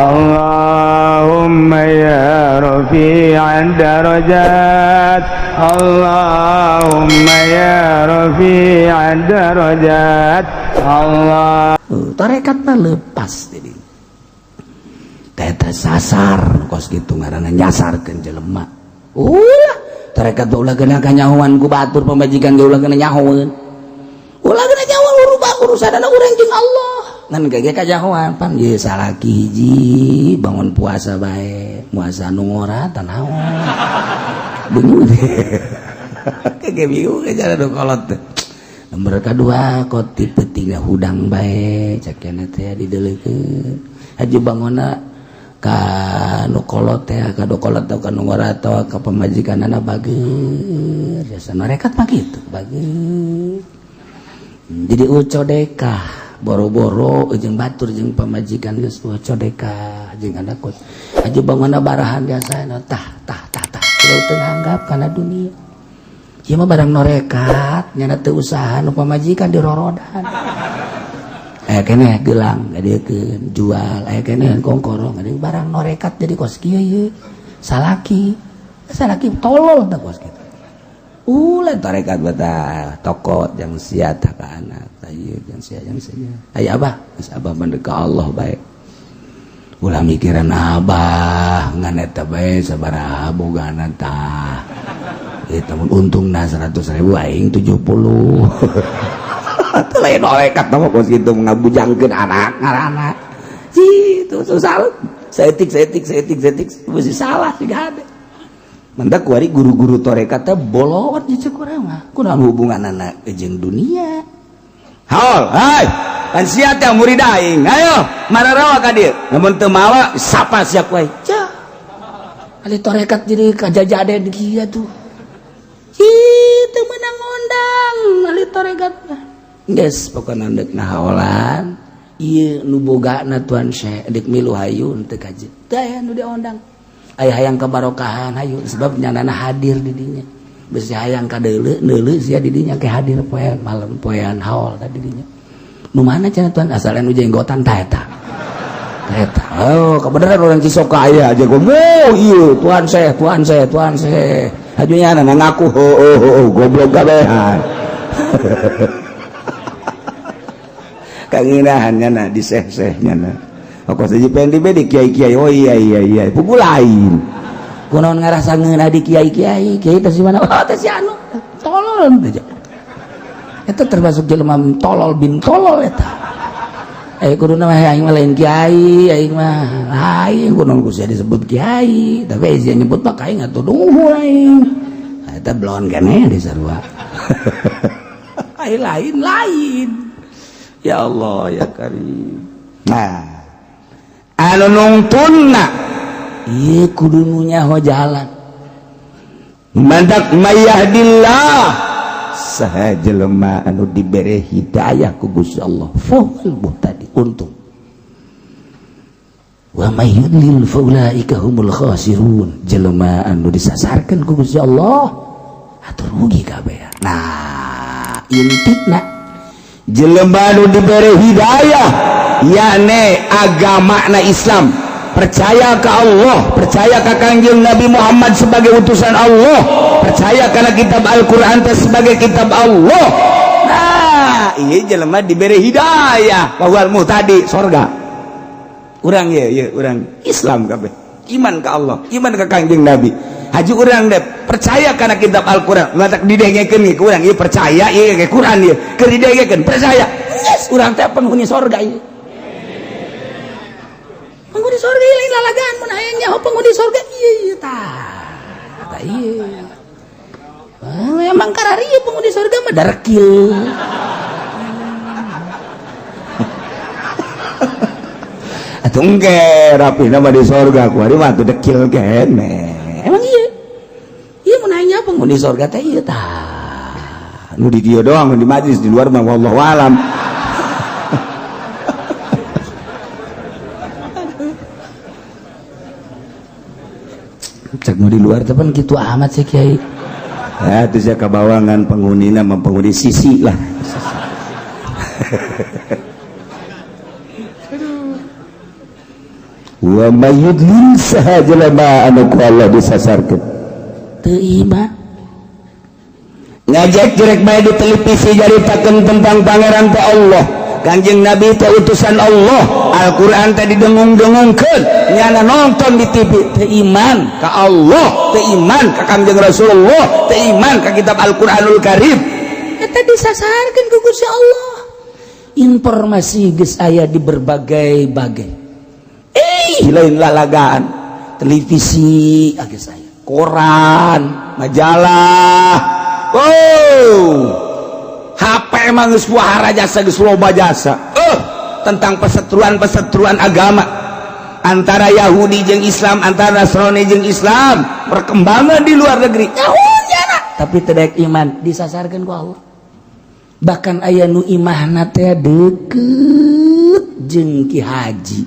Allahumma ya rafi'ad darajat, Allahumma ya rafi'ad darajat. Allah tarekat mah lepas jadi teta sasar kos kitu ngaranna nyasarkeun jelema. Ulah tarekat ulah kena kanyahoan ku batur, pamajikan ge ulah kena nyahoeun, ulah kena nyahoan, urubah urusanana urang jeung Allah. Ngan ge kanyahoan pan ye salaki hiji bangun puasa bae, puasa nu ngora tanaon bingung ge, bingung ge cara nu kolot teh. Nomor kedua koti pentingnya hudang bae cek teh dideleukeun haji bangonna ka nu kolot teh, ka nu kolot atau ka nu ngora atawa ka pamajikanana bager. Biasa tarekat mah kitu, bager jadi uco dekah boro-boro jeung batur jeung pamajikan geus uco dekah jeung anak kos haji bangonna barahan biasa tah tah tah tah teu nganggap kana dunia. Ieu mah barang norekat nyana teu usaha nu pamajikan dirorodan. Aya keneh gelang ngadekeun jual, aya keneh kongkorong ngade barang norekat jadi kos kieu ieu. Salaki, salaki tolol tah kos kitu. Ulah tarekat betah tokot yang sia tah ka anak, ieu yang sia yang sia. Aya abah, geus abah mah ka Allah bae. Ulah mikiran abah ngan eta bae sabaraha bogana tah. Itu untung nah 100.000 aing 70. Itu lain norekat mah kos kitu ngabujangkeun anak ngaranna. Itu susah. Saeutik saeutik saeutik saeutik mesti salah sih ada. Mantak kuari guru-guru tarekat teh bolot jeung urang mah. Kunaon hubunganana jeung dunia? Haul, hai. Kan sia teh murid aing. Ayo, mararawa ka dieu. Lamun teu mawa sapa sia wae. Cah. Ali tarekat jadi kajajaden kieu tuh. Itu menang ngondang ahli tarekat mah. Geus pokona deuk nahaolan ieu nu bogana Tuan Syekh deuk milu hayu teu kaji. Teu aya nu diondang. Aya hayang kebarokahan hayu sebab nyanana hadir di dinya. Besi hayang ka deuleu neuleu sia di dinya ke hadir poean malam poean haul tadi dinya. Nu mana cenah Tuan asal nu jenggotan tah eta. Tah eta. Oh, kebenaran orang Cisoka aya aja gomo ieu Tuan Syekh, Tuan Syekh, Tuan Syekh. Hajunya anak ngaku ho ho ho goblok kabehan. Kangenahan nyana di seh-seh nyana. Kok saja pengen di kiai-kiai. Oh iya iya iya, pugu lain. Kunaon ngarasa ngeunah di kiai-kiai, kiai teh si mana? Oh teh si anu. Tolol teh. Eta termasuk jelema tolol bin tolol eta. Eh kuduna mah aing mah lain kiai, aing mah lain kunaon ku sia disebut kiai, tapi sia nyebut mah aing atuh duhur aing. Eta belon keneh di sarua. Aing lain lain. Ya Allah ya Karim. Nah, anu nungtunna ieu kudu nu nyaho jalan. Mantak mayahdillah saha jelema anu dibere hidayah ku Gusti Allah fahuwal muhtadi untung, wa may yudlil faulaika humul khasirun. Jelema anu disasarkeun ku Gusti Allah atuh rugi kabeh. Nah intina jelema anu dibere hidayah yakni agama na Islam, percaya ke Allah, percaya ke Kangjeng Nabi Muhammad sebagai utusan Allah, percaya karena kitab Al-Quran sebagai kitab Allah. Nah iya jelema diberi hidayah bahwa muhtadi sorga. Urang ya ya urang Islam kabeh, iman ke Allah, iman ke Kangjeng Nabi. Haji urang deh percaya karena kitab Al-Quran, matak didengekeun ge urang ieu percaya ieu ke Quran ieu keur didengekeun percaya. Yes, urang teh penghuni sorga ieu. Penghuni sorga ieu lain lalagaan mun hayang nyaho penghuni sorga ieu ieu tah. Tah ieu. Emang kararieu penghuni sorga mah darekil. Atuh engke rapihna mah di sorga kuari mah atuh dekil keneh. Emang iya. Ieu mun hayang nyaho penghuni sorga teh ieu tah. Nu di dieu doang di majlis, di luar mah wallahu alam. Cek mau di luar tepan gitu amat sih kiai. Ya itu saya kebawangan penghuni nama penghuni sisi lah. Wa may yudlil, saha jelema anu ku Allah disasarkeun? Teu iman. Ngajak jerek bae di televisi, caritakeun tentang Pangeran teh Allah, Kanjeng Nabi teh utusan Allah, Al-Quran teh didengung-dengungkeun, nyana nonton di TV teu iman ka Allah, teu iman ka Kanjeng Rasulullah, teu iman ka kitab Al-Quranul Karim. Eta disasarkeun ku Gusti Allah. Informasi geus aya di berbagai-bagai. Lain lalagaan, televisi geus aya. Koran, majalah, oh, HP emang geus wahara jasa, geus loba jasa tentang perseteruan-perseteruan agama antara Yahudi jeung Islam, antara Nasrani jeung Islam, perkembangan di luar negeri. Tapi tidak iman, disasarkan ku Allah. Bahkan aya nu imahna teh deket jeung Ki Haji.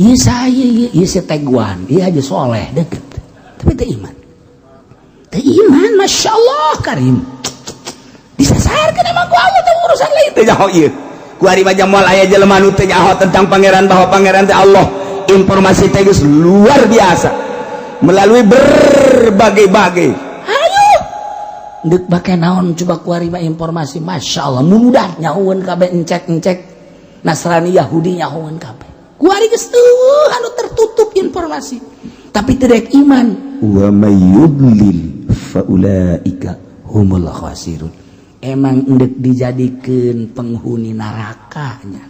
Ieu saya, ieu ieu si Teguan, ieu Haji Soleh deket. Tapi teu iman. Teu iman, Masya Allah Karim. Disasarkan emang ku Allah teh, urusan lain. Teu nyaho ieu. Ku ari mah moal aya jelema nu teu nyaho tentang pangeran, bahwa pangeran teh Allah. Informasi teh geus luar biasa melalui berbagai-bagai. Ayo. Dek bake naon coba kuari mah informasi, Masya Allah, mudah, nyahueun kabeh, encek-encek Nasrani Yahudi nyahueun kabeh. Kuari geus anu tertutup informasi. Tapi tidak iman. Wa may yudlil faulaika humul khasirun. Emang endek dijadikan penghuni nerakanya.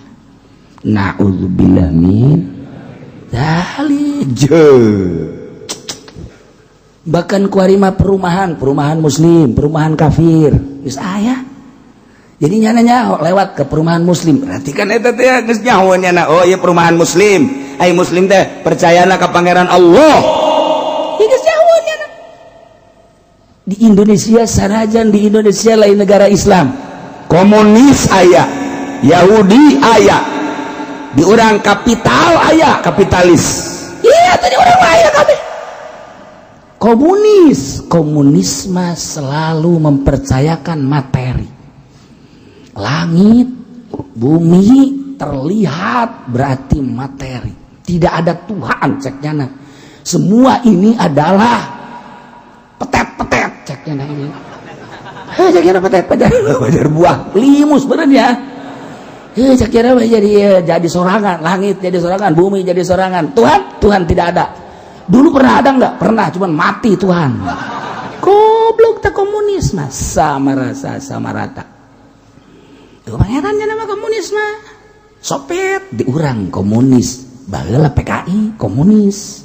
Na'udzubillah min dzalik. Bahkan kuari mah perumahan, perumahan muslim, perumahan kafir geus aya. Jadi nyana nyaho lewat ke perumahan muslim. Berarti kan eta teh geus nyaho nyana, oh iya, perumahan muslim, ai muslim teh percayana ka pangeran Allah. Geus nyaho nyana. Di Indonesia, sanajan di Indonesia lain negara Islam, komunis aya, Yahudi aya, di urang kapital aya, kapitalis. Iya, tadi urang aya kabeh komunis. Komunisme selalu mempercayakan materi. Langit bumi terlihat berarti materi, tidak ada Tuhan ceknya. Nah, semua ini adalah petet-petet ceknya. Nah, ini ceknya petet-petet wajar buah limus bener ya. Cek kira jadi sorangan, langit jadi sorangan, bumi jadi sorangan. Tuhan, Tuhan tidak ada. Dulu pernah ada nggak? Pernah, cuman mati Tuhan. Goblok tak komunis mah sama rasa sama rata. Tuh pangerannya nama komunis mah. Soviet. Di urang komunis, baheula PKI komunis.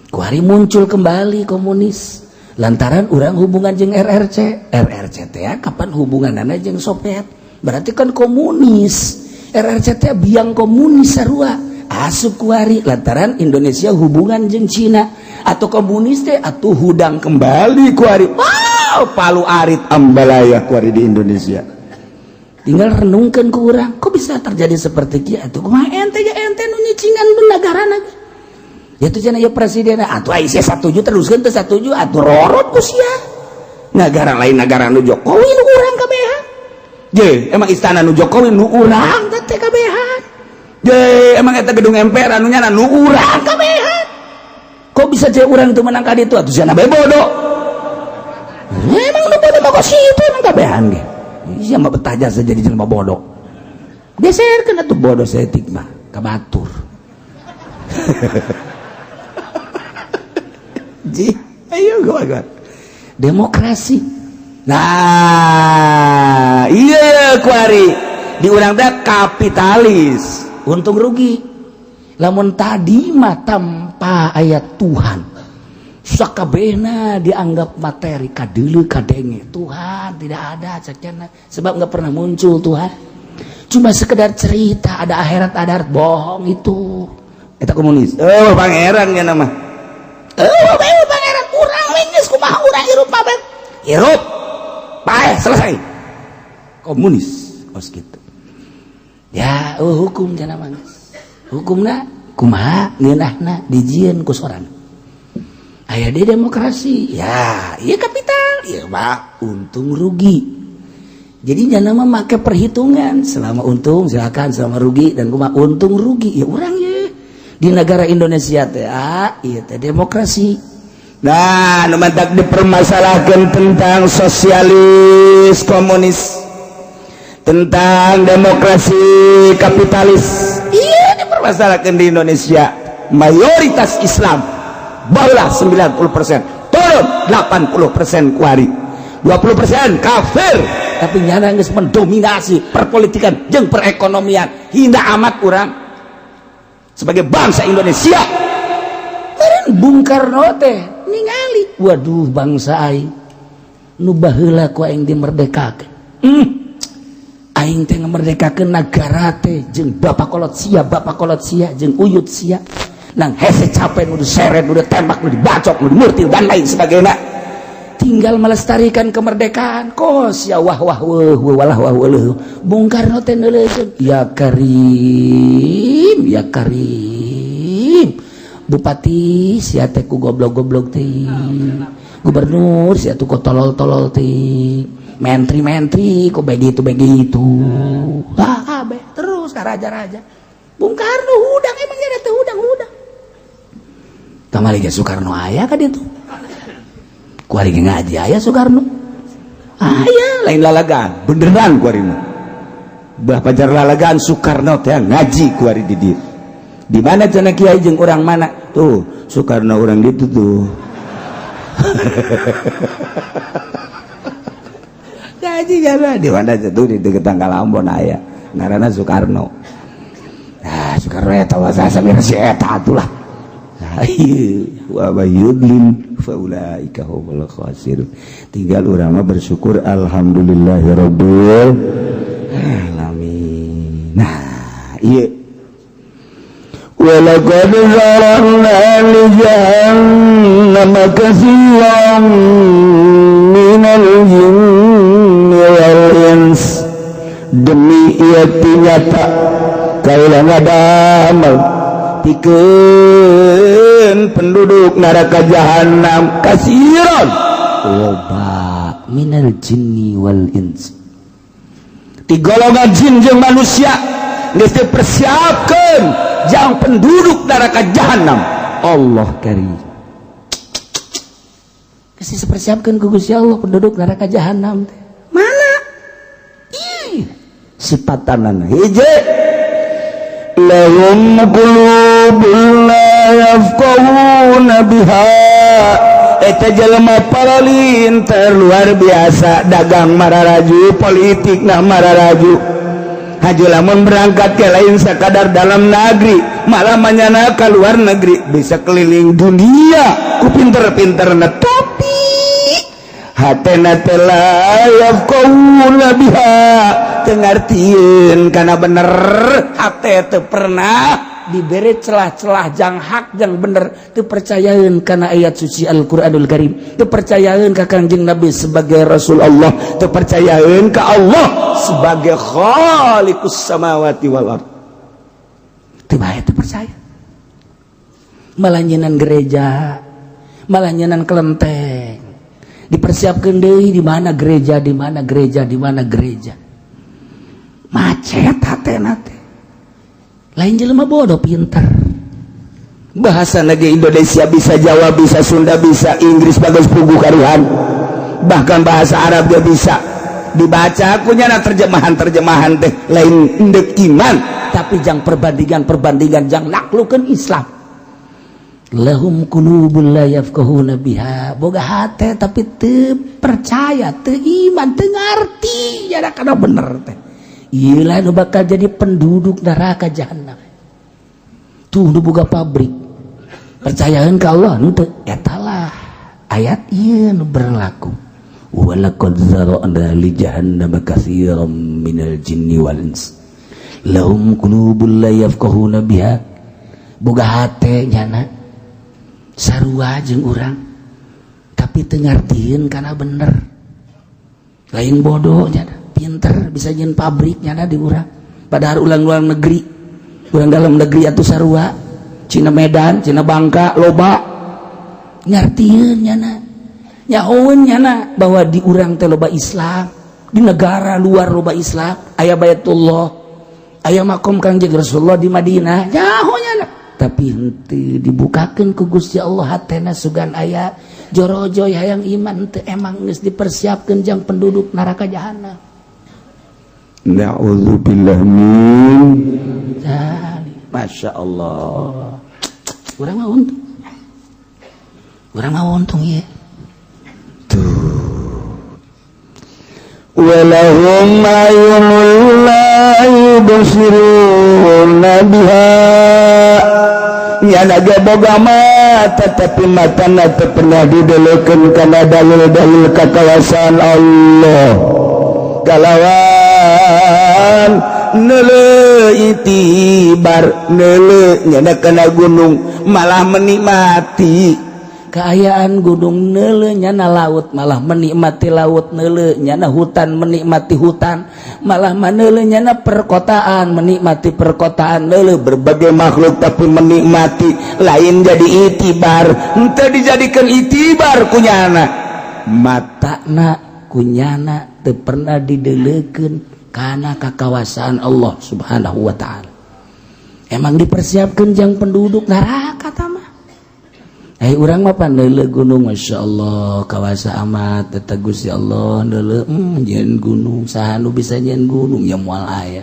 Kuari muncul kembali komunis. Lantaran urang hubungan jeung RRC, RRC teh kapan hubunganana jeung Soviet? Berarti kan komunis. RRC teh biang komunis sarua. Asup kuari lantaran Indonesia hubungan jeung Cina atau komunis teh atau hudang kembali kuari. Wow, palu arit ambalaya kuari di Indonesia. Tinggal renungkan ke urang, kok bisa terjadi seperti itu? Atuh kumaha ente ya, ente nu nyicingan negara lagi. Ya tuh cenah ya presiden atuh ai sia satuju teruskeun, teu satuju atuh rorot ku sia. Negara lain negara nu Jokowi. Jokowi nu urang kabehan. Je, emang istana nu Jokowi nu urang? Urang teh kabehan. Je, emang eta gedung MPR anu nyana nu urang? Kabehan. Kok bisa cek urang teu menang ka ditu? Atuh sia bae bodoh. Emang nu bodoh mah kok situ emang kabehan ge. Sia mah betah jasa jadi jelema bodoh. Geserkeun atuh bodoh saeutik mah ka batur. Ji, ayo gua gua. Demokrasi. Nah, iya, kuari di urang teh kapitalis. Untung rugi. Lamun tadi mah tanpa ayat Tuhan, sakabehna dianggap materi, kadeuleu kadenge Tuhan tidak ada ceknya, sebab nggak pernah muncul Tuhan, cuma sekedar cerita ada akhirat, ada akhirat, bohong itu. Eta komunis. Oh, pangeran ya nama. Eh, pangeran urang we geus, kumaha urang hirup mah? Hirup paeh selesai. Komunis kos gitu. Ya, oh, hukum cenah mah geus. Hukumna kumaha ngeunahna dijieun ku sorang. Aya di demokrasi ya, iya, kapital iya mah untung rugi. Jadi jangan mah make perhitungan, selama untung silakan, selama rugi dan kumaha untung rugi ya urang ya. Di negara Indonesia teh, ah, ieu teh demokrasi. Nah, nu matak dipermasalahkan tentang sosialis komunis, tentang demokrasi kapitalis, iya, dipermasalahkan di Indonesia mayoritas Islam. Barulah 90% turun 80% kuari, 20% kafir, tapi nyana geus mendominasi perpolitikan jeung perekonomian. Hina amat urang sebagai bangsa Indonesia. Meureun Bung Karno teh ningali, waduh, bangsa aing nu baheula ku aing dimerdekakeun, aing teh ngamerdekakeun nagara teh jeung bapak kolot sia, bapak kolot sia jeung uyut sia, nang hese capek, nu diseret, nu ditembak, nu dibacok, nu dimurtil, dan lain sebagainya, tinggal melestarikan kemerdekaan. Kos ya wah wah wah wah walah wah wah. Bung Karno teh neuleukeun, ya Karim, ya Karim, bupati sia teh ku goblok-goblok teh, gubernur sia tuh ku tolol-tolol teh, menteri-menteri kok begitu begitu, ah, kabeh terus ka raja-raja. Bung Karno hudang, emangnya ada teh hudang hudang. Kamari ge Soekarno aya ka ditu, kuari ge ngaji aya Soekarno aya, lain lalagan, beneran kuari mah. Bah, pajar lalagan, Soekarno teh ngaji kuari di dieu. Di mana cenah, kiai? Jeung urang mana tuh Soekarno? Urang ditu tuh ngaji jalan di mana tuh? Di deket Tanggal Ambon aya ngaranna Soekarno. Nah, Soekarno eta wasa samir si eta atulah. Wa yudlil faulaika humul khasirun. Tinggal urang mah bersyukur, alhamdulillahirabbil alamin. Nah, iya. ولقد ذرأنا لجهنم كثيرا من الجن والإنس. Demi ieu nyata, kaula ngadamel pikeun penduduk neraka jahanam kasiron loba minal jinni wal ins. Di golongan jin jeung manusia geus dipersiapkeun jang penduduk neraka jahanam. Allah karim. Geus dipersiapkeun ku Gusti Allah penduduk neraka jahanam teh. Mana ih sipatanana? Hiji, lahum qulubun la yafqahuna biha. Eta jelema paralinter luar biasa, dagang mararaju, politik nah mararaju. Haju lamun berangkat ke lain sakadar dalam negeri, malah manyana ke luar negeri, bisa keliling dunia ku pinter-pinter, tapi hatena teh la yafqahuna biha, teu ngartieun kana bener. Hate teu pernah diberi celah-celah jang hak, jang bener. Teu percayaeun kana ayat suci Al-Qur'anul Karim, teu percayaeun ka Kangjeng Nabi sebagai Rasul Allah, teu percayaeun ka Allah sebagai khaliqus samawati wal ard. Teu bae teu percaya, malah nyenan gereja, malah nyenan kelenteng. Dipersiapkan deui di mana gereja, di mana gereja, di mana gereja. Macet hatena teh. Lain jelema bodoh, pinter. Bahasa negeri Indonesia bisa, Jawa bisa, Sunda bisa, Inggris bagus pugu karuhan, bahkan bahasa Arab dia bisa dibaca kunya. Terjemahan terjemahan teh lain endek iman, tapi jang perbandingan perbandingan, jang naklukan Islam. Lahum qulubun la yafqahuna biha. Boga hate tapi teu percaya, teu iman, teu ngarti ya kana bener teh. Ieu lah nu bakal jadi penduduk neraka jahanam. Tuh nu boga pabrik percayaan ke Allah henteu, eta lah ayat ieu nu berlaku. Walaqad zara'na li jahannama katsiran minal jinni wal ins lahum qulubun la yafqahuna biha. Boga hate nyana sarua jeung urang, tapi teu ngartieun kana bener. Lain bodoh nyana, pinter, bisa nyeun pabrik nyana di urang. Padahal ulang luar negeri, urang dalam negeri atuh sarua. Cina Medan, Cina Bangka loba ngartieun nyana, nyahoeun nyana bahwa di urang teh loba Islam, di negara luar loba Islam, aya Baitullah, aya makom Kangjeng Rasulullah di Madinah. Nyaho nyana. tapi henteu dibukakeun ku Gusti Allah hatena sugan aya jorojoy hayang iman teu, emang geus dipersiapkeun jang penduduk neraka jahanam. Na'udzubillah min dzalik. Masya Allah. Urang mah untung, urang mah untung ya. Tuh, walahum a'yunun la yubsiruna biha. Nyana ge boga mata, tapi matana teu pernah didelekeun kana dalil-dalil kakawasaan Allah. Kalawan neuleu itibar, neuleu nyana kana gunung malah menikmati keayaan gunung, neuleu nyana laut malah menikmati laut, neuleu nyana hutan menikmati hutan, malah maneuleu nyana perkotaan menikmati perkotaan, neuleu berbagai makhluk tapi menikmati, lain jadi itibar, henteu dijadikan itibar kunyana. Matana kunyana teu pernah didelekeun kana kakawasaan Allah Subhanahu wa Ta'ala. Emang dipersiapkan jang penduduk neraka tama. Eh, urang mah pan gunung, Masya Allah, kawasa amat eta Gusti Allah. Neuleu, nyieun gunung saha nu bisa nyieun gunung? Ya moal aya.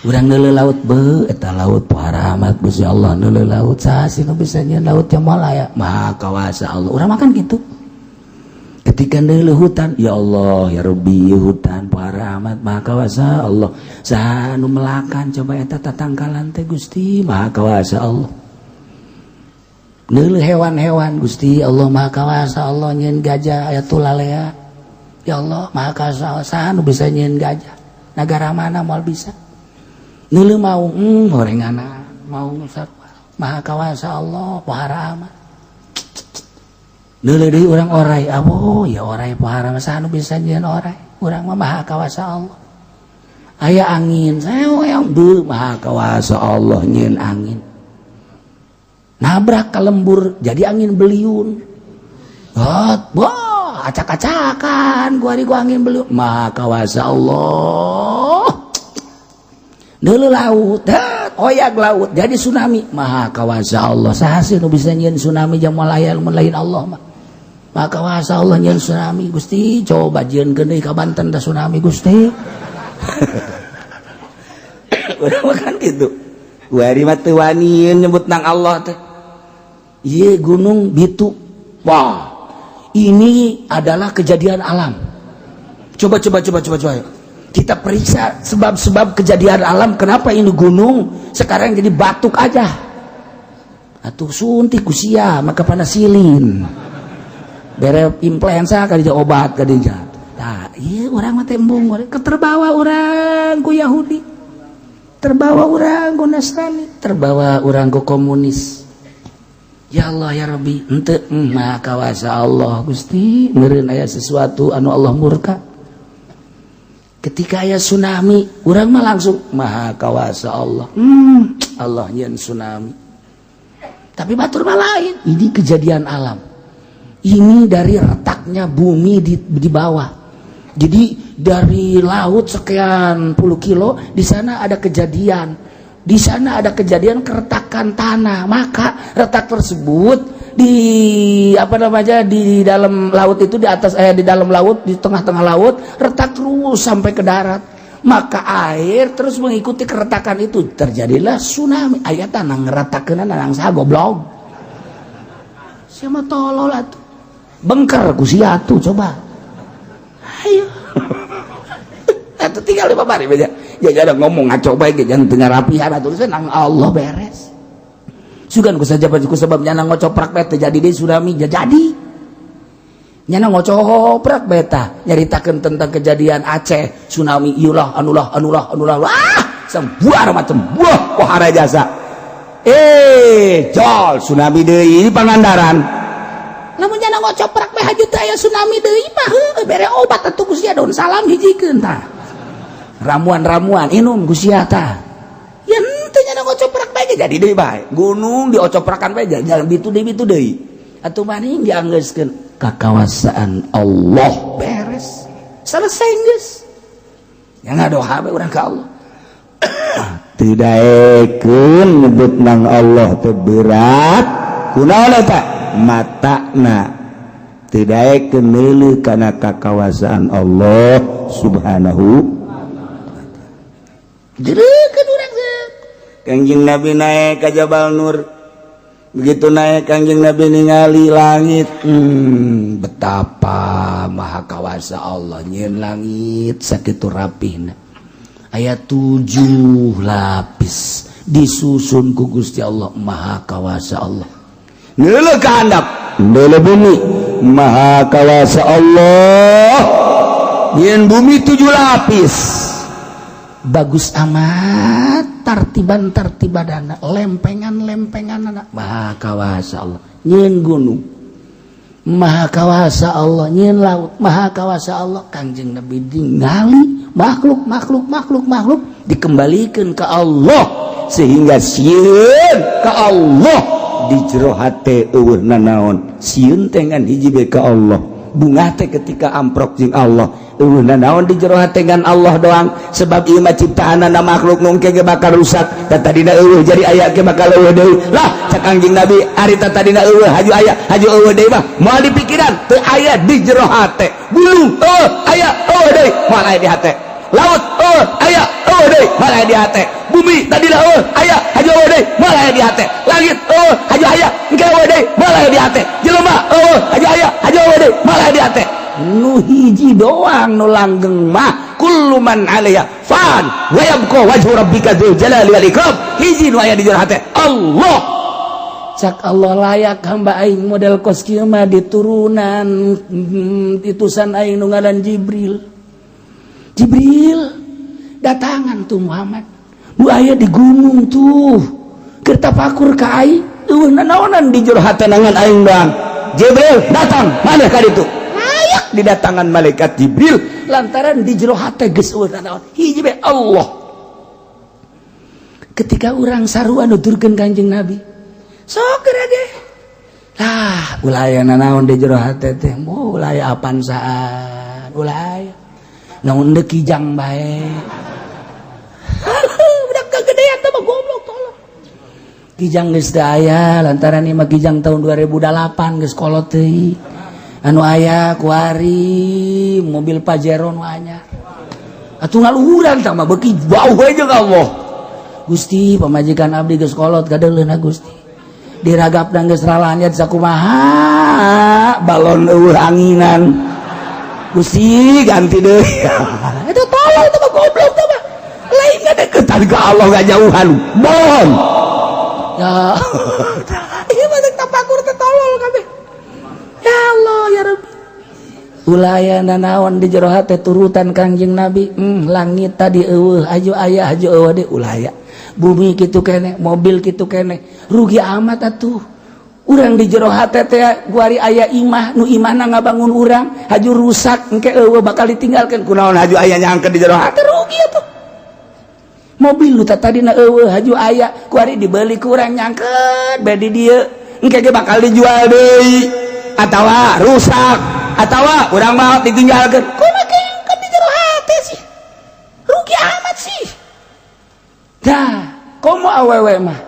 Urang neuleu laut, be eta laut pohara amat Gusti Allah. Neuleu laut, saha sih nu bisa nyieun laut? Ya moal aya. Maha kawasa Allah. Urang makan gitu. Ketika neuleu hutan, ya Allah ya Rabbi, hutan pohara amat, maha kawasa Allah. Saha nu melakan coba eta tatangkalan teh? Gusti, maha kawasa Allah. Neuleu hewan-hewan, Gusti Allah, maha kawasa Allah nyieun gajah aya tulalea. Ya Allah, maha kawasa. Saha nu bisa nyieun gajah? Negara mana moal bisa. Neuleu maung, gorengana maung sarua, maha kawasa Allah, pohara amat. Neuleu deui urang orai, abo ya orai pohara, saha nu bisa nyieun orai? Urang mah maha kawasa Allah. Aya angin yang beuh, maha kawasa Allah nyieun angin, nabrak ke lembur jadi angin beliung. Hot, wah, acak-acakan gua hari gua angin beliung, maha kawasa Allah. Neuleu laut, oyak laut jadi tsunami, maha kawasa Allah. Saha sih nu bisa nyieun tsunami? Jam aya mun lain Allah mah. Maha kawasa Allah nyieun tsunami. Gusti, coba jieunkeun deui ka Banten da tsunami, Gusti. Urang mah kan gitu. Wari mah teu wani nyebut nang Allah teh. Ieu gunung bitu. Wah, ini adalah kejadian alam. Coba, coba, coba, coba, coba. Kita periksa sebab-sebab kejadian alam, kenapa ini gunung sekarang jadi batuk aja. Atuh suntik ku sia maka panasilin. Bere influenza kali obat kali. Nah, iya urang mah tembung keterbawa urang ku Yahudi. Terbawa urang ku Nasrani, terbawa urang ku komunis. Ya Allah ya Rabbi, ente maha kawasa Allah. Gusti, meureun aya sesuatu anu Allah murka. Ketika aya tsunami, urang mah langsung maha kawasa Allah. Allah nyieun tsunami. Tapi batur mah lain, ini kejadian alam. Ini dari retaknya bumi di bawah. Jadi dari laut sekian puluh kilo di sana ada kejadian. Di sana ada kejadian keretakan tanah, maka retak tersebut di apa namanya, di dalam laut itu, di atas, eh, di dalam laut, di tengah-tengah laut retak terus sampai ke darat, maka air terus mengikuti keretakan itu, terjadilah tsunami. Aya tanah ngeretakeun nang saha, goblok? Siapa tolol atuh, bengker ku sia atuh. Coba ayo atuh, tinggal di babari aja ya. Ada ngomong ngaco bae ge, jangan tengah rapihan atuh, nang Allah beres. Sugan ku saja ku sebab nyana ngocoprak bae teh jadi deui tsunami, jadi nyana ngocoprak bae tah nyaritakeun tentang kejadian Aceh tsunami, iulah anulah anulah anulah, wah, sebuah macam buah pohara jasa. Eh, jol tsunami deui di Pangandaran. Lamun nyana ngocoprak bae haju teh aya tsunami deui mah heueuh, bere obat atuh ku sia, daun salam hijikeun tah, ramuan-ramuan inum ku sia tah. Ya henteu, nyana ngocoprak bae jadi deui bae gunung diocoprakan bae jalan bitu deui, bitu deui atuh. Maning dianggeuskeun kakawasaan Allah, beres, selesai geus. Ya ngadoa bae urang ka Allah. Teu daekeun nyebut nang Allah teh berat. Kunaon eta? Matana teu daekeun neuleuh kana kakawasaan Allah Subhanahu. Jerekeun urang. Kangjeng Nabi naik ke Jabal Nur. Begitu naik, Kangjeng Nabi ningali langit, betapa maha kawasa Allah nyieun langit sakitu rapihna, aya tujuh lapis disusun ku Gusti Allah. Maha kawasa Allah. Neuleuh ka handap, neuleuh bumi, maha kawasa Allah nyieun bumi tujuh lapis. Bagus amat tartiban tartibadana, lempengan lempengan anak. Maha kawasa Allah nyieun gunung, maha kawasa Allah nyieun laut, maha kawasa Allah. Kangjeng Nabi ningali makhluk makhluk makhluk makhluk dikembalikan ke Allah sehingga sieun ka Allah. Di jero hate euweuh nanaon, sieun teh ngan hiji bae ka Allah, bungah teh ketika amprok jeung Allah. Euweuh nanaon di jero hate ngan Allah doang, sebab ieu mah ciptaanana makhluk nu engke ge bakal rusak. Da tadina euweuh jadi aya ge bakal euweuh deui lah. Cak Kangjeng Nabi, ari tadina euweuh haju aya, haju euweuh deui mah moal dipikiran, teu aya di jero hate. Gunung euweuh aya, euweuh deui, moal aya di hate. Laut euweuh aya, euweuh deui, moal aya di hate. Bumi tadina euweuh aya, haju euweuh deui, moal aya di hate. Langit euweuh haju aya, engke euweuh deui, moal aya di hate. Jelema euweuh haju aya, haju euweuh deui, moal aya di hate. Nu hiji doang nu langgeng mah kullu man 'alaiha fan wa yabqa wajhu rabbika dzul jalali wal ikram. Hiji nu aya di jero hate, Allah. Cak Allah, layak hamba aing model kos kieu mah diturunan itusan aing nu ngaran Jibril. Jibril datangan tuh Muhammad nu aya di gunung tuh keur tapakur ka aing, euweuh nanaonan di jero hate ngan aing doang. Jibril datang mana ka ditu, layak didatangan malaikat Jibril lantaran di jero hate geus euweuh nanaon, hiji bae, Allah. Ketika urang sarua nuturkeun Kanjeng Nabi, sok ge lah ulah aya nanaon di jero hate teh, moal aya apansaan, ulah aya naon, deuk kijang bae. Budak kegedean teh mah goblok, tolong. Kijang geus teu aya lantaran ieu mah kijang tahun 2008, geus kolot teuing. Anu aya kuari mobil Pajero nu anyar atuh. Ngaluhuran tah mah beuki jauh we jeung Allah. Gusti, pamajikan abdi geus kolot, kadeuleuna Gusti, diragapna geus ralanyat sakumaha balon euweuh anginan. Gusti, ganti deui. Itu tolol itu mah, goblok itu mah. Lain deketan ke Allah, gak jauhan bon ya. Ieu mah tapakur teh tolol kabeh. Ya Allah, ya Rabbi, ulah aya nanaon di jero hate, turutan Kangjeng Nabi. Langit tadi euweuh aju aya, haju euweuh deui, ulah aya. Bumi kitu kene, mobil kitu kene. Rugi amat atuh urang di jero hate teh. Guari aya imah, nu imahna ngabangun urang, haju rusak, engke euweuh, bakal ditinggalkeun. Kunaon haju aya nyangkeun di jero hate? Rugi atuh. Mobil nu tadina euweuh haju aya, kuari dibeli ku urang, nyangkeun bae di dieu, engke ge bakal dijual deui atawa rusak atawa urang mau ditinggalkeun. Kumaha kan di jero hate sih? Rugi amat sih. Dah komo awewe mah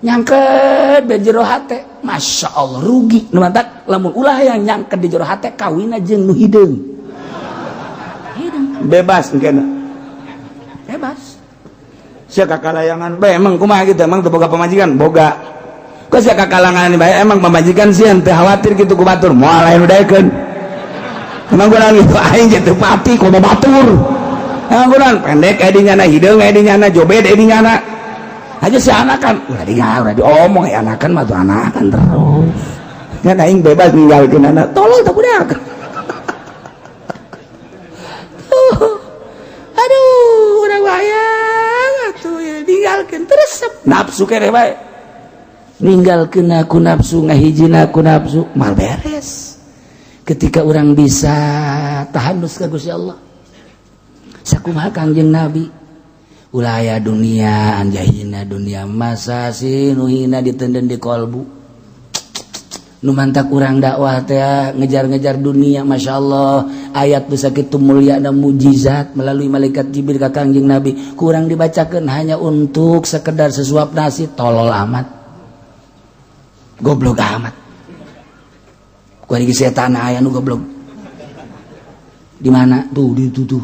nyangket be jero hate, Masya Allah, rugi. Nu mantak lamun ulah yang nyangket di jero hate, kawina jeung nu hideung. Hideung. Bebas engke. Bebas. Sia kakalayangan bae emang kumaha gitu? Emang teu boga pamajikan? Boga. Kok sia kakalangan bae? Emang pamajikan sieun teu khawatir gitu ku batur, moal lain udaekeun. Emang kurang itu aing teu pati komo batur. Emang kurang pendek aya di nyana, hideung aya di nyana, jobed aya di nyana aja. Si anakan ulah di ulah diomong ya, anakan mah tuh anakan terus kan. Aing bebas ninggalkeun anak. Tolol tak budak. Tuh. Aduh, urang wayang atuh ya ninggalkeun terus. Nafsu kene bae. Ninggalkeun aku nafsu, ngahijina aku nafsu, mal beres. Ketika orang bisa tahanus ka Gusti Allah, sakumaha Kangjeng Nabi, ulah aya dunia anjahina dunia. Masa sih nu hina ditenden di kolbu? Nu mantak urang dakwah teh ngejar-ngejar dunia. Masya Allah, ayat bisa kitu mulia dan mujizat melalui malaikat Jibril ka Kangjeng Nabi kurang dibacakan hanya untuk sekedar sesuap nasi. Tolol amat, goblok amat. Ku setan aya nu goblok di mana tuh? Di itu tuh,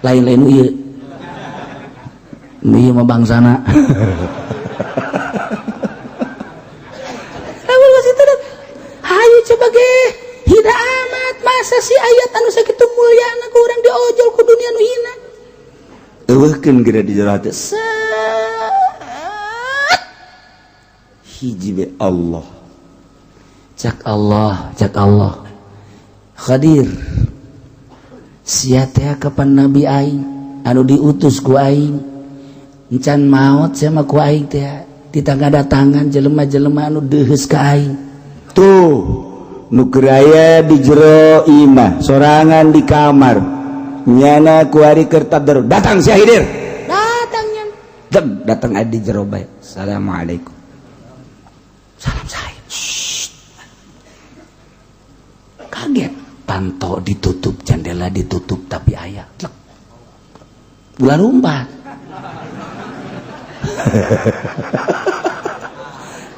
lain-lain ieu, ieu mah bangsana. Hayu coba ge, hina amat. Masa sih ayat anu sakitu mulyana ku urang diojol ku dunia nu hina? Eueuhkeun geura di jero hati. Set. Hiji be Allah. Cak Allah, cak Allah. Khadir. Sia teh kapan nabi aing anu diutus ku aing. Encan maot sia mah ku aing teh ditangga datangan jelema-jelema anu deuheus ka aing. Tuh nu keur aya di jero imah sorangan di kamar nyana kuari keur tadarus, datang si Hidir. Datang nya. Deg, datang aya di jero bae. Assalamualaikum. Salam saya. Shh. Kaget. Panto ditutup, jendela ditutup, tapi aya. Tlek. Ulah lumpat.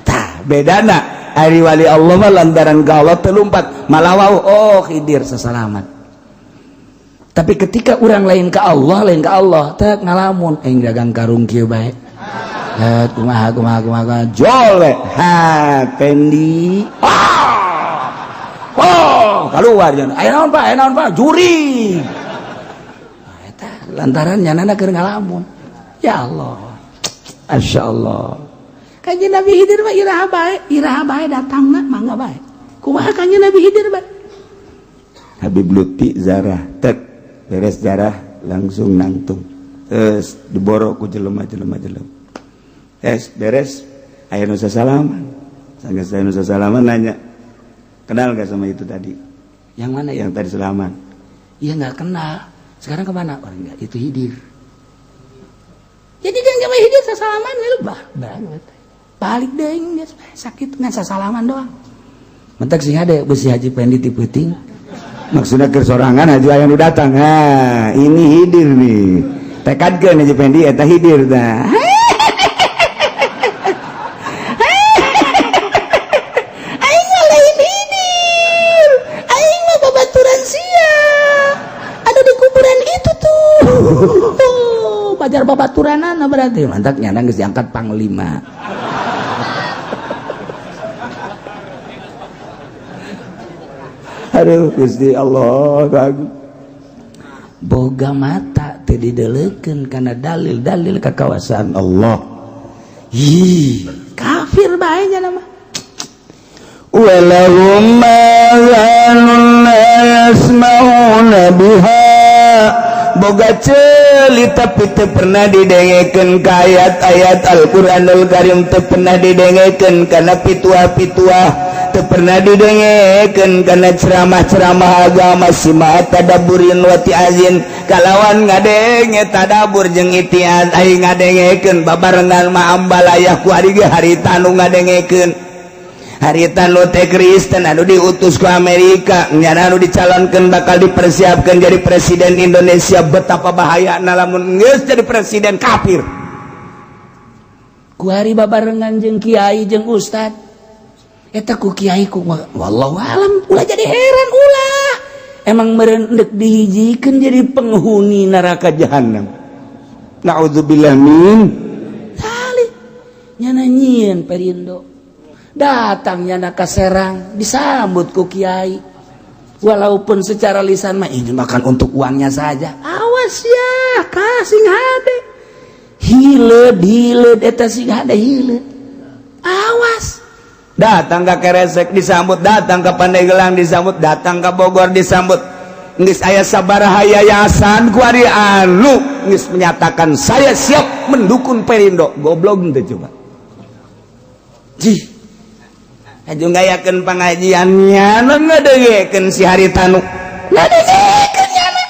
Tah bedana ari wali Allah mah lantaran ka Allah teu lumpat, malah wau oh Khidir sesalamat. Tapi ketika orang lain ke Allah, lain ke Allah, teh ngalamun aing dagang karung kieu bae. Eh, kumaha kumaha kumaha jol we. Ha Pendi. Ah! Oh, keluar jangan. Aya naon Pak? Aya naon Pak? Juri. Nah, eta lantaran nyanana keur ngalamun. Ya Allah. Masya Allah. Kanjeng Nabi Khidir mah iraha bae datangna mangga bae. Kumaha Kanjeng Nabi Khidir bae? Habib Lutfi zarah, tek beres zarah langsung nangtung. Terus diboro ku jelema-jelema jelema. Es beres aya nu sasalaman. Sanggeus aya nu sasalaman nanya, "Kenal gak sama itu tadi?" Yang mana ya? Yang tadi salaman. Iya nggak kenal. Sekarang kemana? Orang enggak, itu Khidir. Jadi kan sama Khidir sasalaman bah banget. Balik deh geus sakit ngan sasalaman doang. Mentak sing hade besi Haji Pendi ti peuting. Maksudnya keur sorangan haji aya nu datang. Ha, ini Khidir nih. Tekadkeun Haji Pendi eta Khidir tah. Aing mah lain Khidir. Aing mah babaturan sia. Ada di kuburan itu tuh. Pajar babaturanana berarti. Mantak nyana geus diangkat panglima. Aduh Gusti Allah bagus. Boga mata teu dideulekeun kana dalil-dalil kakawasan Allah. Ih, kafir bae nya mah. Walahum ma la yasma'una biha. Boga ceuli tapi teu pernah didengekeun ka ayat-ayat Al-Qur'anul Karim, teu pernah didengekeun kana pituah-pituah, teu pernah didengekeun kana ceramah-ceramah agama sima tadabburin wa ti'azin kalawan ngadenge tadabbur jeung itiaz aing ngadengekeun babarengan ma ambalayah ku ari ge harita nu ngadengekeun harita nu teh Kristen anu diutus ke Amerika nyana anu dicalonkeun bakal dipersiapkan jadi presiden Indonesia. Betapa bahaya lamun geus jadi presiden kafir. Ku hari babarengan jeung kiai jeung ustad eta ku kiai ku wallahu alam ulah jadi heran ulah emang meureun deuk dihijikeun jadi penghuni neraka jahanam. Naudzubillah min salih nyana nyieun Perindo datang nyana ka Serang disambut ku kiai walaupun secara lisan mah ini makan untuk uangnya saja. Awas ya kasing hade hileud hileud eta sing hade hileud awas. Datang ke Keresek disambut, datang ke Pandeglang disambut, datang ke Bogor disambut. Geus aya sabaraha yayasan ku ari anu geus menyatakan saya siap mendukung Perindo. Goblok teh coba. Jih. Aju ngayakeun pangajian nyana ngadengekeun si Haritanu. Ngadengekeun nyana.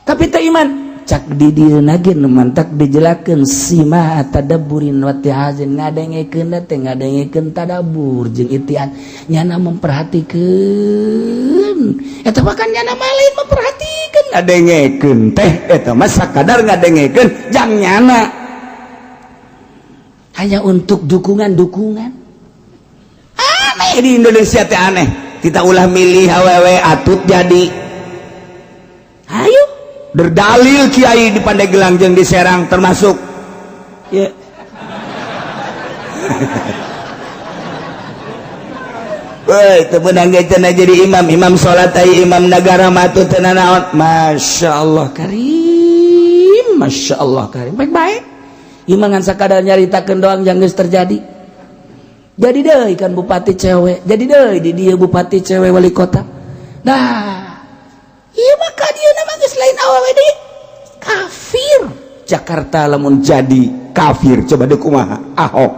Tapi teu iman. Cak di dieu ge nu mantak dijelakeun sima tadabburin wa ittihazin, ngadengekeun teh ngadengekeun tadabbur jeung ittiaz, nyana memperhatikeun. Eta mah kan nyana mah lain memperhatikeun, ngadengekeun teh eta mah sakadar ngadengekeun jang nyana hanya untuk dukungan-dukungan. Aneh di Indonesia teh, aneh. Kita ulah milih awewe atut jadi. Ayo. Berdalil kiai di Pandeglang jeung di Serang termasuk ya. Woi, teu meunang ge cenah jadi imam, imam salat ai imam negara mah teu nanaon. Masya Allah Karim, Masya Allah Karim. Baik-baik. Imam ngan sakadar nyaritakeun doang yang geus terjadi. Jadi deui kan bupati cewek, jadi deui di dia bupati cewek, wali kota. Nah, ieu mah ka dieu mah geus lain awewe deui. Kafir. Jakarta lamun jadi kafir coba deh kumaha Ahok.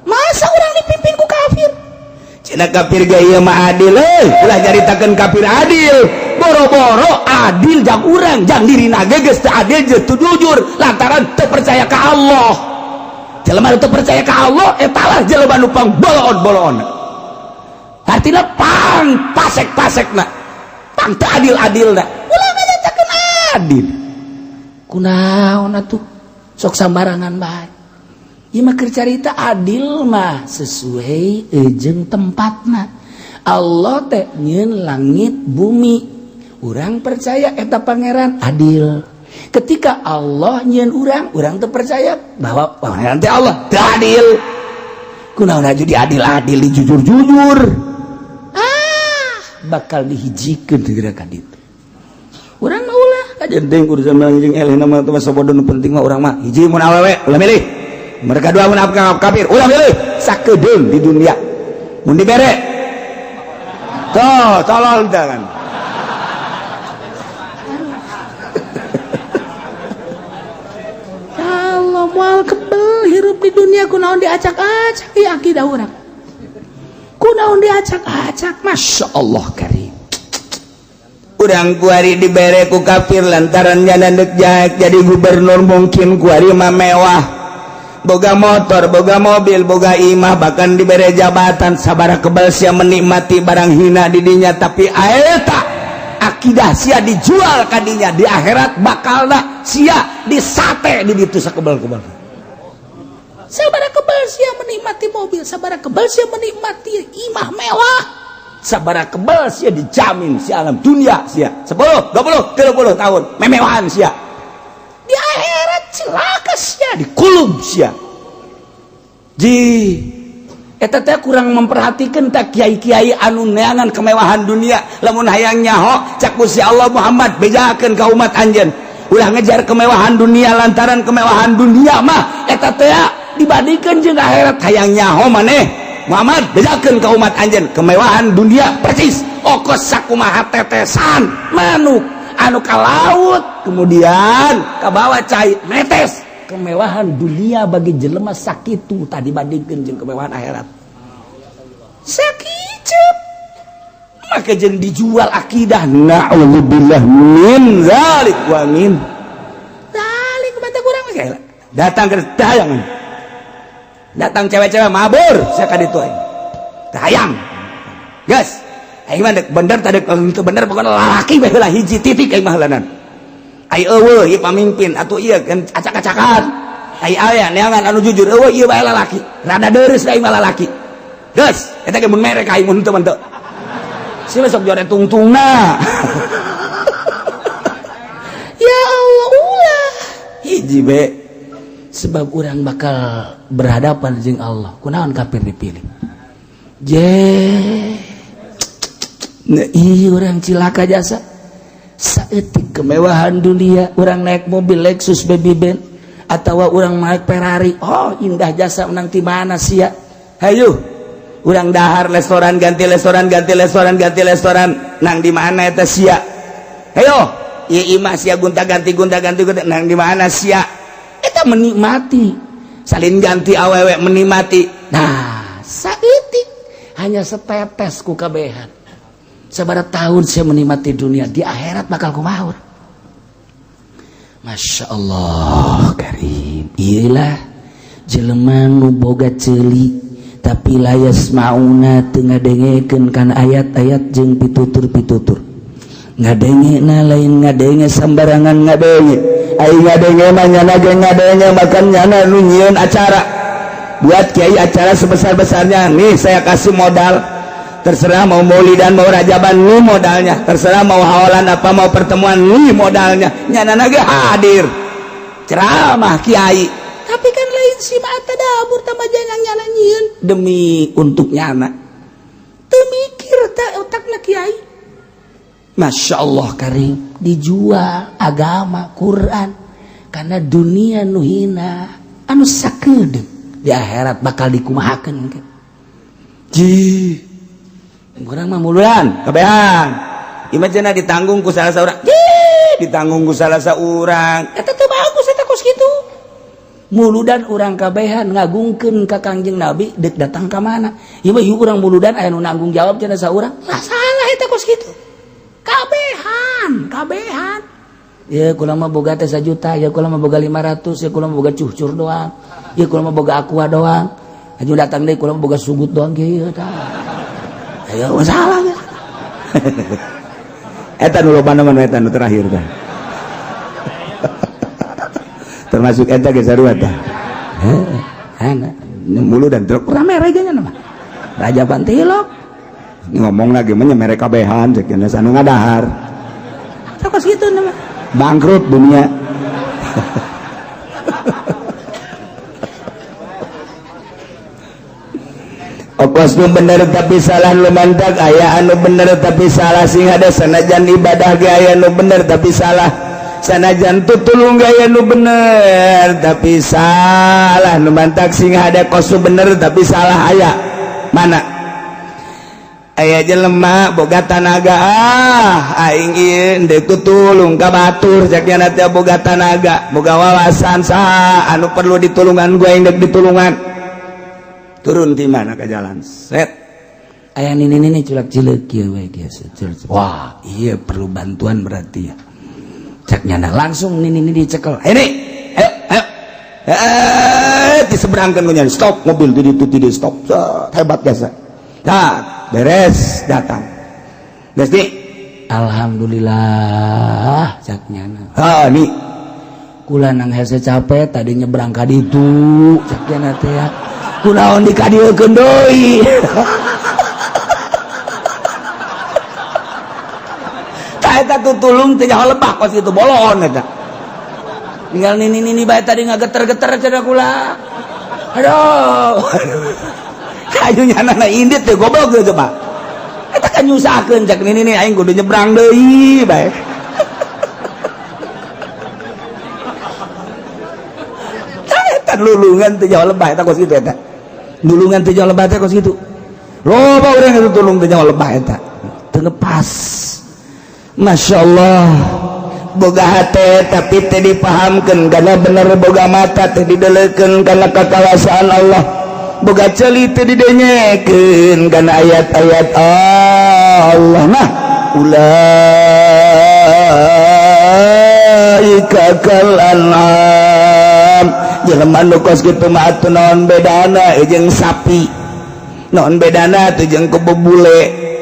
Masa orang dipimpin ku kafir? Cina kafir ge ieu mah adil euy. Ulah nyaritakeun kafir adil. Boro-boro adil jang urang, jang dirina ge geus teu adil jeung teu jujur lantaran teu percaya ka Allah. Jelema teu percaya ka Allah eta lah jelema nu pang boloon-boloon. Artina pang pasek-pasekna. Pang teu adil-adilna. Ulah nganyatakeun adil. Kunaon atuh? Sok sambarangan bae. Ieu mah keur carita adil mah sesuai jeung tempatna. Allah teh nyieun langit bumi. Urang percaya eta pangeran adil. Ketika Allah nyieun urang, urang teu percaya bahwa pangeran teh Allah teu adil. Kunaon aju diadil-adil, dijujur-jujur. Ah, bakal dihijikeun teu geura ka ditu. Urang mah ulah kajen teuing urusan jeung eleh mah teu sabodo. Nu penting mah urang mah hiji mun awewe ulah milih. Mereka dua mun kafir ulah milih. Sakedeung di dunia mun dibere tuh tolol jangan. Ya Allah, moal kebel hirup di dunia. Kunaon diacak-acak ieu akidah urang? Kunaon diacak-acak? Masya Allah Karim. Urang kuari dibere ku kafir lantaran nyana deuk jadi gubernur, mungkin kuari mah mewah, boga motor, boga mobil, boga imah, bahkan dibere jabatan. Sabara kebal sia menikmati barang hina di dinya, tapi aeta akidah sia dijual kadinya. Di akhirat bakalna sia disate di ditu sakebal-kebal. Sabara kebal sia menikmati mobil, sabara kebal sia menikmati imah mewah, sabara kebal sia dijamin si alam dunia sia 10 20 30 tahun memewahan sia. Di akhirat celaka sia. Dikulub sia. Ji eta teh kurang memperhatikan tak kiai-kiai anu neangan kemewahan dunia. Lamun hayang nyaho cak Gusti Allah, Muhammad, bejakeun ka umat anjeun ulah ngejar kemewahan dunia, lantaran kemewahan dunia mah eta teh dibandingkeun jeung akhirat. Hayang nyaho maneh Muhammad, bejakeun ka umat anjeun kemewahan dunia persis okos sakumaha tetesan manuk anu ka laut kemudian kabawa cai netes. Kemewahan dunia bagi jelema sakitu tadi bandingkeun jeung kemewahan akhirat sakitu. Maka jeung dijual akidah, na'udzubillah min zalik wa min zalik. Mata kurang mah. Datang ke tayangan, datang cewek-cewek mabur saya ka ditu aing hayang geus aing mah bener tadi itu bener. Pokoknya lalaki bae heula, hiji titik aing mah heulanan. Ai eueuh ieu pamimpin atuh ieu kan acak-acakan, ai aya neangan anu jujur eueuh, ieu bae lalaki rada deureuss aing mah lalaki geus. Eta ge mun mere ka aing, mun teu mah teu. Sih sok jore tungtungna. Ya Allah, ulah. Hiji be. Sebab orang bakal berhadapan jeung Allah. Kunaon kafir dipilih je? Nah, iya orang cilaka jasa saeutik kemewahan dunia. Orang naik mobil Lexus baby Benz atau orang naik Ferrari, oh indah jasa. Menang di mana sia? Hayu urang dahar restoran, ganti restoran, ganti restoran, ganti restoran, nang di mana eta sia? Hayo ieu imah sia gonta ganti, gonta ganti gonta, nang di mana sia? Eta menikmati. Salin ganti awewe menikmati. Nah, saeutik hanya setetes ku kabehan. Sabara tahun saya menikmati dunia, di akhirat bakal kumaha? Masya Allah karim, iyalah jelema nu boga ceuli tapi la yasmauna, teu ngadengekeun kana ayat-ayat jeung pitutur-pitutur. Ngadenge na lain ngadenge sambarangan ngadenge. Ai ngadenge mah nyana ge ngadenge, makan nyana nu nyieun acara. Buat kiai acara sebesar-besarnya, nih saya kasih modal, terserah mau maulidan mau rajaban, nih modalnya, terserah mau hawalan apa mau pertemuan, nih modalnya, nyana ge hadir ceramah kiai. Tapi kan lain si tadabur tambah jangan nyana nyieun demi untuk nyana, teu mikir tak otakna kiai. Masya Allah karim, dijual agama Quran karena dunia nu hina anu sakedeung, di akhirat bakal dikumahakeun ke. Ji, urang mah muludan kabehan. Imajina ditanggung ku salah saurang. Ditanggung ku salah saurang. Eta teu bagus, eta kos kitu. Muludan urang kabehan ngagungkeun ka Kangjeng Nabi, deuk datang ka mana? Ieu mah urang muludan aya nu nanggung jawab cenah saurang. Lah, salah eta kos kitu. Kabehan, kabehan. Ya kula mah boga teh 1 juta, ya kula mah boga 500, ya kula mah boga cucur doang. Ya kula mah boga aqua doang. Aju datang deui, kula mah boga sugut doang kieu tah. Ayo masalah ya. Eta nu loba mah, eta nu terakhir tah. Termasuk eta ge sarua tah. Heh, muludan truk rame rejanya mah. Raja Bantilok. Ngomong lagi mah mere kabehan cek anu ngadahar. Kos kitu mah. Bangkrut dunia. Okos nu bener tapi salah lumantak, aya anu bener tapi salah sing ada. Sanajan ibadah ge aya nu bener tapi salah, sanajan tutulung ge aya nu bener tapi salah, lumantak sing ada kos nu bener tapi salah. Aya mana aya jelema boga tanaga, ah aing ieu deuk tutulung ka batur cek nya teh, boga tanaga, boga wawasan, saha anu perlu ditulungan gua aing deuk ditulungan. Turun di mana ke jalan set, aya nini nini culak cileuk kieu we kieu. Wah, iya perlu bantuan berarti ya, cek nyana langsung nini nini dicekel, ini ayo ayo, eh diseberangkan ku nyana, stop mobil di itu tidak stop. Set, hebat biasa. Nah, beres datang geus nih. Alhamdulillah cek nyana. Ha nih. Kula nang hese capek tadi nyebrang ka ditu cek nyana teh ya. Kunaon dikadieukeun deui? Tah eta tutulung teh nyaho lebah kos kitu bolon eta. Tinggal nini nini bae tadi ngageter-geter cenah kula. Aduh. Kayu nyana na indit teh goblok geus coba. Eta kan nyusahkeun cek nini nini aing kudu nyebrang deui bae. Tah eta lulungan teh nyaho lebah eta kos kitu eta. Nulungan teh nyaho lebah teh kos kitu. Loba urang itu tulung teh nyaho lebah eta. Teu ngepas. Masya Allah, boga hate tapi teu dipahamkeun karena bener, boga mata teu didelekeun karena kakawasaan Allah, boga ceuli teu didenyekeun karena ayat-ayat Allah. Nah, ulaika kal an'am, jelema nu kos kitu mah atuh naon bedana jeung sapi, naon bedana atuh jeung kebo bule.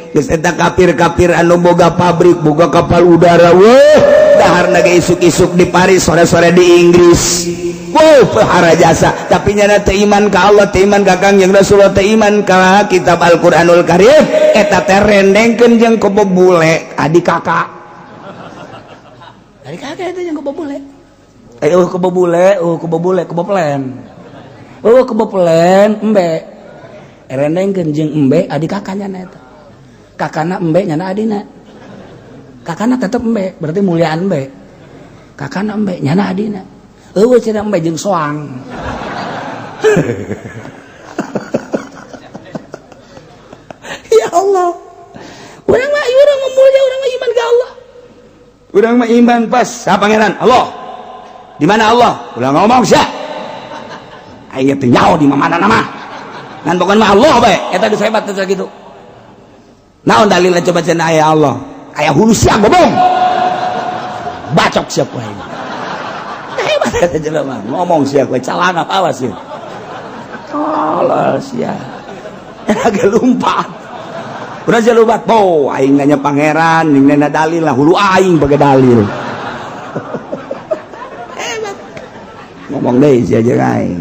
Geus eta kafir-kafir anu boga pabrik, boga kapal udara, weuh daharna ge isuk-isuk di Paris, sore-sore di Inggris. Wow, pehara jasa, tapi nyana teu iman ka Allah, teu iman ka Kangjeng Rasulullah, teu iman ka kitab Al-Qur'anul Karim. Eta teh rendengkeun jeung kebo bule, adik kakak. Adik kakak eta jeung kebo bule. Eh, kebo bule, oh kebo bule, kebo plen. Oh, kebo plen, embe. Rendengkeun jeung embe adik kakaknya na eta. Kakana embe nyana adina. Kakana tetep embe, berarti muliaan embe. Kakana embe nyana adina. Eueuh cenah embe jeung soang. Ya Allah. Urang mah urang mah mulia, urang mah iman ka Allah. Urang mah iman pas sa pangeran Allah. Di mana Allah? Ulah ngomong sia. Aing teh nyaho di mana nama. Ngan pokona mah Allah bae. Eta geus hebat teh kitu. Naon dalilna coba cenah aya Allah? Aya hulu sia gobong. Bacok sia ku aing. Eta jelema ngomong sia kowe calangap awas ya. Tolol sia. Agak lumpat. Udah sia lumpat. Oh, aing nanya pangeran, jeung nanya dalil lah hulu aing pakai dalil. Hebat. Ngomong deui sia jeung aing.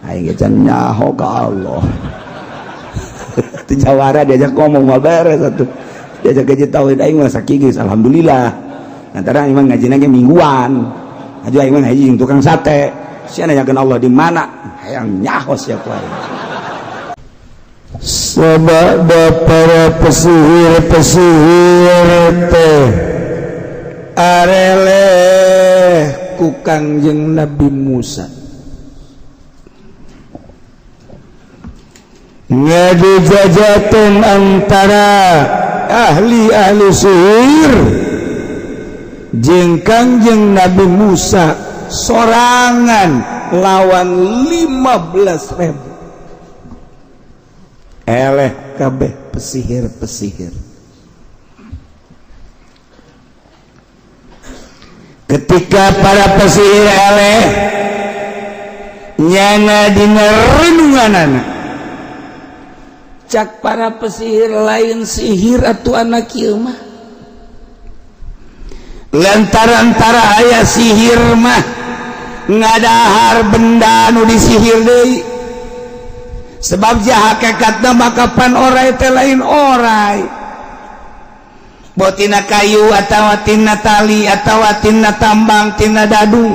Aing ge can nyaho ka Allah. Teu jawara diajak ngomong mah beres atuh. Diajak gaji tauhid aing mah sakigis alhamdulillah. Lantaran aing mah ngajina ge mingguan. Aju aing mah ngaji jeung tukang sate. Sia nanyakeun Allah di mana? Hayang nyaho sia ku aing. Sebab para pesihir-pesihir teh areleh ku Kangjeng Nabi Musa. Ngadu jajaten antara ahli-ahli sihir jeung Kangjeng Nabi Musa sorangan lawan 15.000. Eleh kabeh pesihir-pesihir. Ketika para pesihir eleh nyana dina renunganana, cak para pesihir lain sihir atuh anak ieu mah. Lantaran tara aya sihir mah ngadahar benda nu disihir deui. Sebab hakikatna maka pan orai teh lain orai. Botina kayu atawa tina tali atawa tina tambang tina dadung.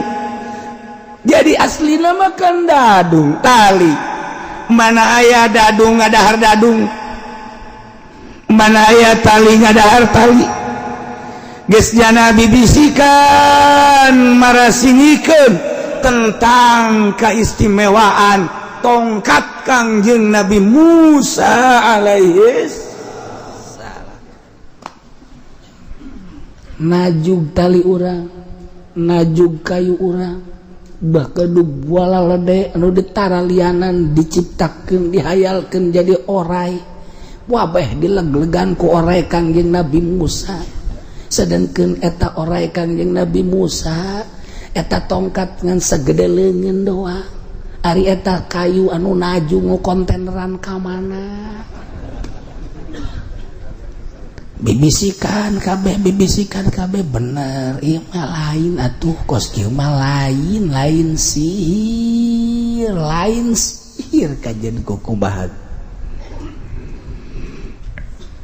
Jadi aslina mah kan dadung tali. Mana aya dadung ngadahar dadung. Mana aya tali ngadahar tali. Geus jana bibisikan marasingikeun tentang keistimewaan tongkat Kangjeng Nabi Musa alaihis salam. Najug tali urang, najug kayu urang, bahkan du bola lede anu ditaralianan diciptakeun dihayalkeun jadi orai. Wabeh dileg-legan ku orai Kangjeng Nabi Musa. Sedangkeun eta orai Kangjeng Nabi Musa eta tongkat ngan segede leungeun doang. Ari eta kayu anu naju ngukontaineran ka mana? Bibisikan kabeh bener ieu mah lain atuh kos kieu mah lain lain sihir kajen kukumaha.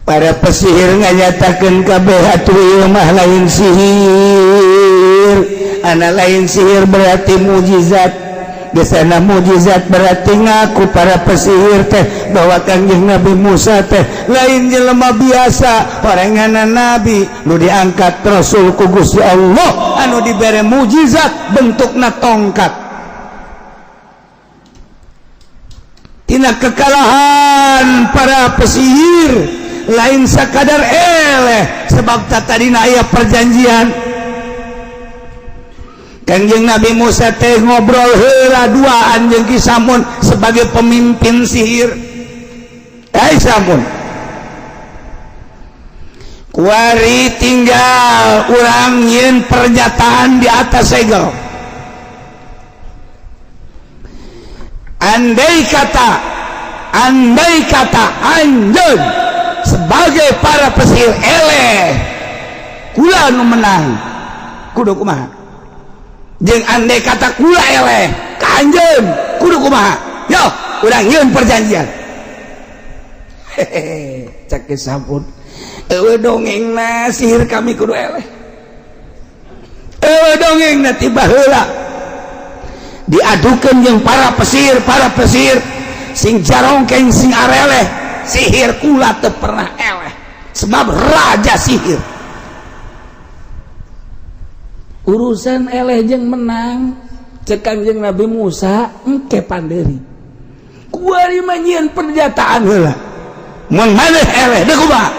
Para pesihir nganyatakeun kabeh atuh ieu mah lain sihir. Ana lain sihir berarti mujizat. Gesana mujizat berarti ngaku para pesihir teh bahwa Kangjeng Nabi Musa teh lain jelema biasa, oranganna nabi nu diangkat rasul ku Gusti Allah anu dibere mujizat bentukna tongkat. Tina kekalahan para pesihir lain sakadar eleh sebab tadina aya perjanjian. Kangjeng Nabi Musa teh ngobrol heula duaan jeung Ki Samun sebagai pemimpin sihir. Ai Samun, kuari tinggal urang nyieun pernyataan di atas segel. Andai kata anjeun sebagai para pesihir eleh kula nu menang kudu kumaha? Jeung andai kata kula eleh ka anjeun kudu kumaha? Yo urang nyieun perjanjian. Hehehe, cek Ki Samun eueuh dongengna sihir kami kudu eleh. Eueuh dongengna tiba heula diadukeun jeung para pesihir sing jarongkeng sing areleh sihir kula teu pernah eleh sebab raja sihir. Urusan eleh jeung menang cek Kangjeng Nabi Musa engke panderi. Kuari mah nyieun pernyataan heula. Mun maneh eleh deui kumaha?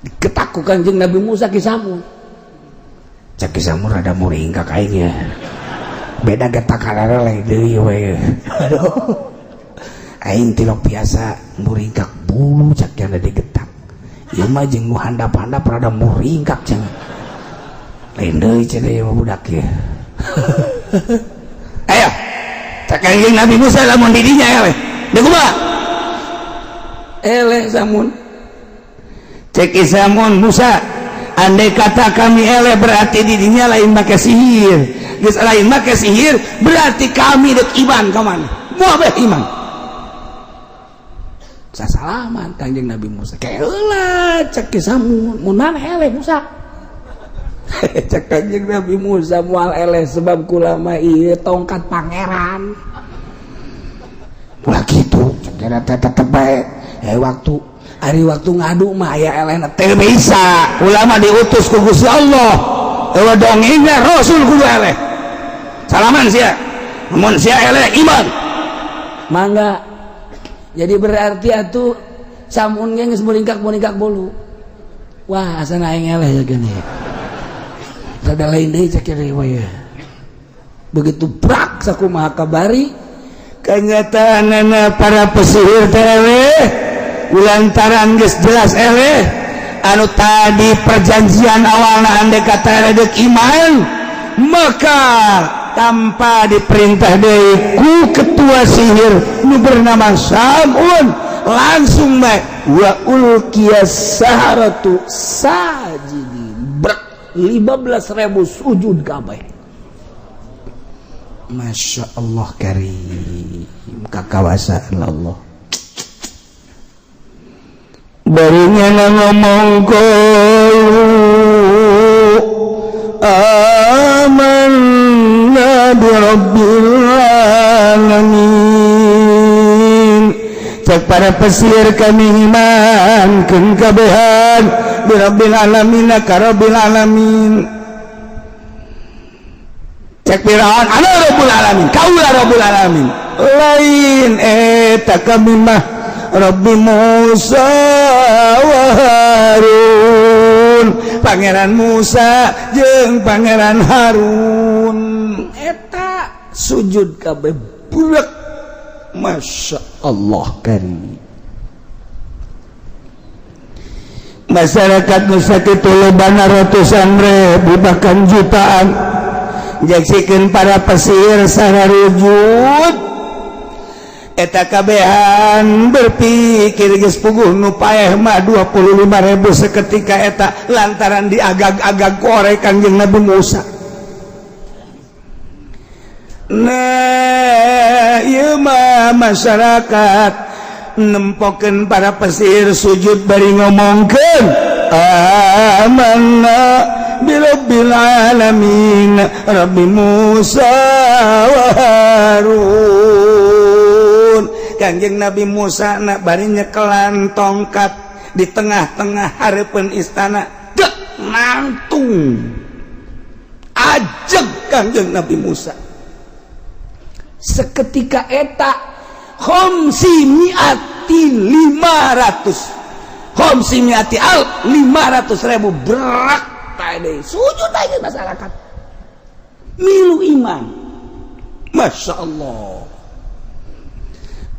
Diketak ku Kangjeng Nabi Musa Ki Samun. Cek Ki Samun rada muringkak aing ya. Beda getak areleh deui we. Aduh. Aing tilok biasa muringkak bulu cek yang digetak. Ieu mah jeung nu handap-handap rada muringkak cenah. Lain deui cenah ieu mah budak ya. Ayo, cek Kangjeng Nabi Musa, lamun di dinya eleh. Deuk kumaha? Eleh samun. Cek Samun Musa, andai kata kami eleh, berarti di dinya lain make sihir. Geus lain make sihir, berarti kami dek iman ka mana? Moal bae iman. Sasalaman Kangjeng Nabi Musa. Keula, cek Samun, mun mana eleh, Musa? Cek Kangjeng Nabi Musa, moal eleh, sebab kulama ieu tongkat pangeran. Ulah kitu, cek teh, tetep bae. Eh, waktu ari waktu ngadu mah aya elehna teu bisa. Ulama diutus ku Gusti Allah. Eueuh dongengna Rasul kudu eleh. Salaman sia. Mun sia eleh, iman. Mangga. Jadi berarti atuh samun ge geus muringkak-muringkak bolu. Wah, asana aing eleh ya gini. Rada lain deui cek ya. Begitu brak sakumaha kabari? Kenyataan para pesihir teh eleh lantaran geus jelas eleh. Anu tadi perjanjian awalna, andai kata dek iman, maka tanpa diperintah deui ku ketua sihir nu bernama Samun, langsung bae wa ulqiyas saharatu sajidin, brek 15.000 sujud kabeh. Masya Allah karim, kakawasaan Allah. Barunya ngomong qalu amanna bi rabbil alamin. Cek para pesihir, kami iman keun kabehan, bi rabbil alamin, ka rabbil alamin. Cek Firaun, ana rabbul alamin, kaula rabbul alamin. Lain eta, kami mah Rabbi Musa wa Harun, Pangeran Musa jeung Pangeran Harun. Eta sujud kabeh bulek. Masya Allah karim. Masyarakat nu sakitu lobana, ratusan ribu bahkan jutaan, jaksikeun para pesihir sararujud. Eta kabehan berpikir geus puguh nu paeh mah 25.000 seketika eta lantaran diagag-agag korek Kangjeng Nabi Musa. Nah, ieu mah masyarakat nempokeun para pesihir sujud bari ngomongkeun amanna birabbil alamin, Rabbi Musa wa Harun. Kangjeng Nabi Musa nak bari nyekelan tongkat di tengah-tengah hareupeun istana, dek nantung ajeg Kangjeng Nabi Musa. Seketika eta khamsi miati 500, khamsi miati al 500.000 berak tadi sujud lagi. Masyarakat milu iman. Masya Allah,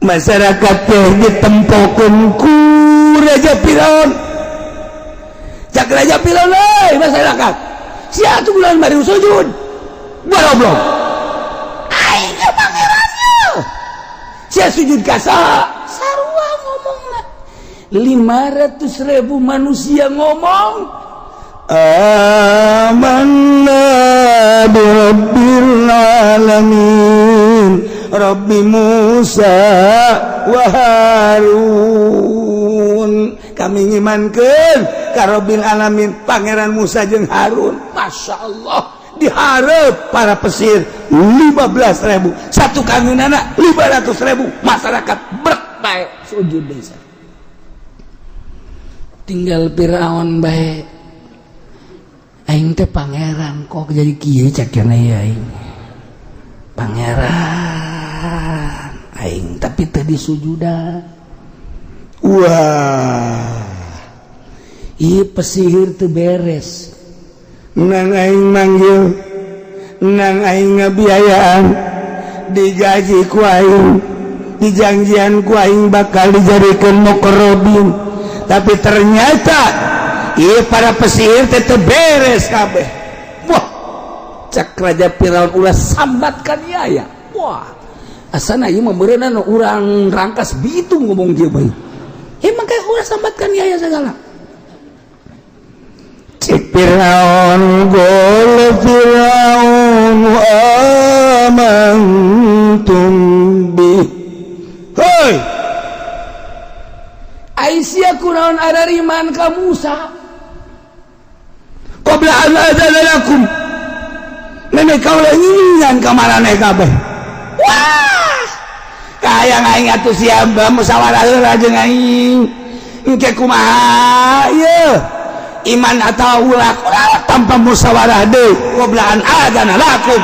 masyarakat teh ditempokeun ku Raja Firaun. Cak Raja Firaun, "Hei masyarakat, sia tuh bulan baru sujud goblok, aing ge pangerannya, sia sujud ka saha?" Sarua ngomongna 500.000 manusia ngomong. Amanna birabbil alamin, Rabbi Musa wa Harun. Kami ngimankeun ka Rabbil alamin, Pangeran Musa jeung Harun. Masya Allah, diharap para pesihir 15.000, satu kangeunana 500.000, masyarakat brek bae sujud desa. Tinggal Firaun bae, aing teh pangeran kok jadi kieu, cek ya, aing pangeran aing tapi teu disujudan. Wah. Ieu pesihir teu beres. Nang aing manggil, nang aing ngabiayaan, digaji ku aing, dijanjian ku aing bakal dijadikan muqarrabin, tapi ternyata iya para pesihir teh teu beres kabeh. Cak Raja Firaun, ulah sambatkan ya. Wah, asana ieu mah meureunna urang Rangkas Bitung ngomong dia bae. Emang kayak ulah sambatkan ya segala. Cek Firaun, qala Firaun amantum bih. Hei. Ai sia kunaon arariman ka Musa? Qabla an adzana lakum. Nenek kaula nyian ka maraneh kabeh. Wah. Kaya aing atuh sia musyawarah heula jeung aing. Engke kumaha ieu? Iman atau ulah ulah tanpa musyawarah deui, qabla an adzana lakum.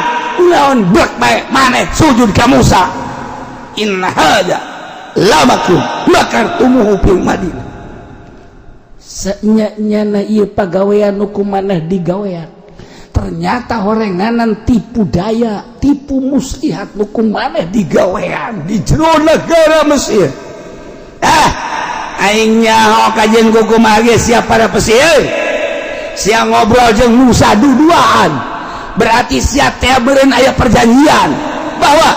Naon blek bae maneh sujud ka Musa. Inna hadza lamakrun makartumuhu fil Madinah. Senya-nyana ieu pagawean nu ku maneh digawean. Ternyata horenganan tipu daya, tipu muslihat nu ku maneh digawean di jero negara Mesir. Ah, aing nyaho kajeun kumaha ge sia para pesihir. Sia ngobrol jeung Musa duduaan. Berarti sia teh beureun aya perjanjian bahwa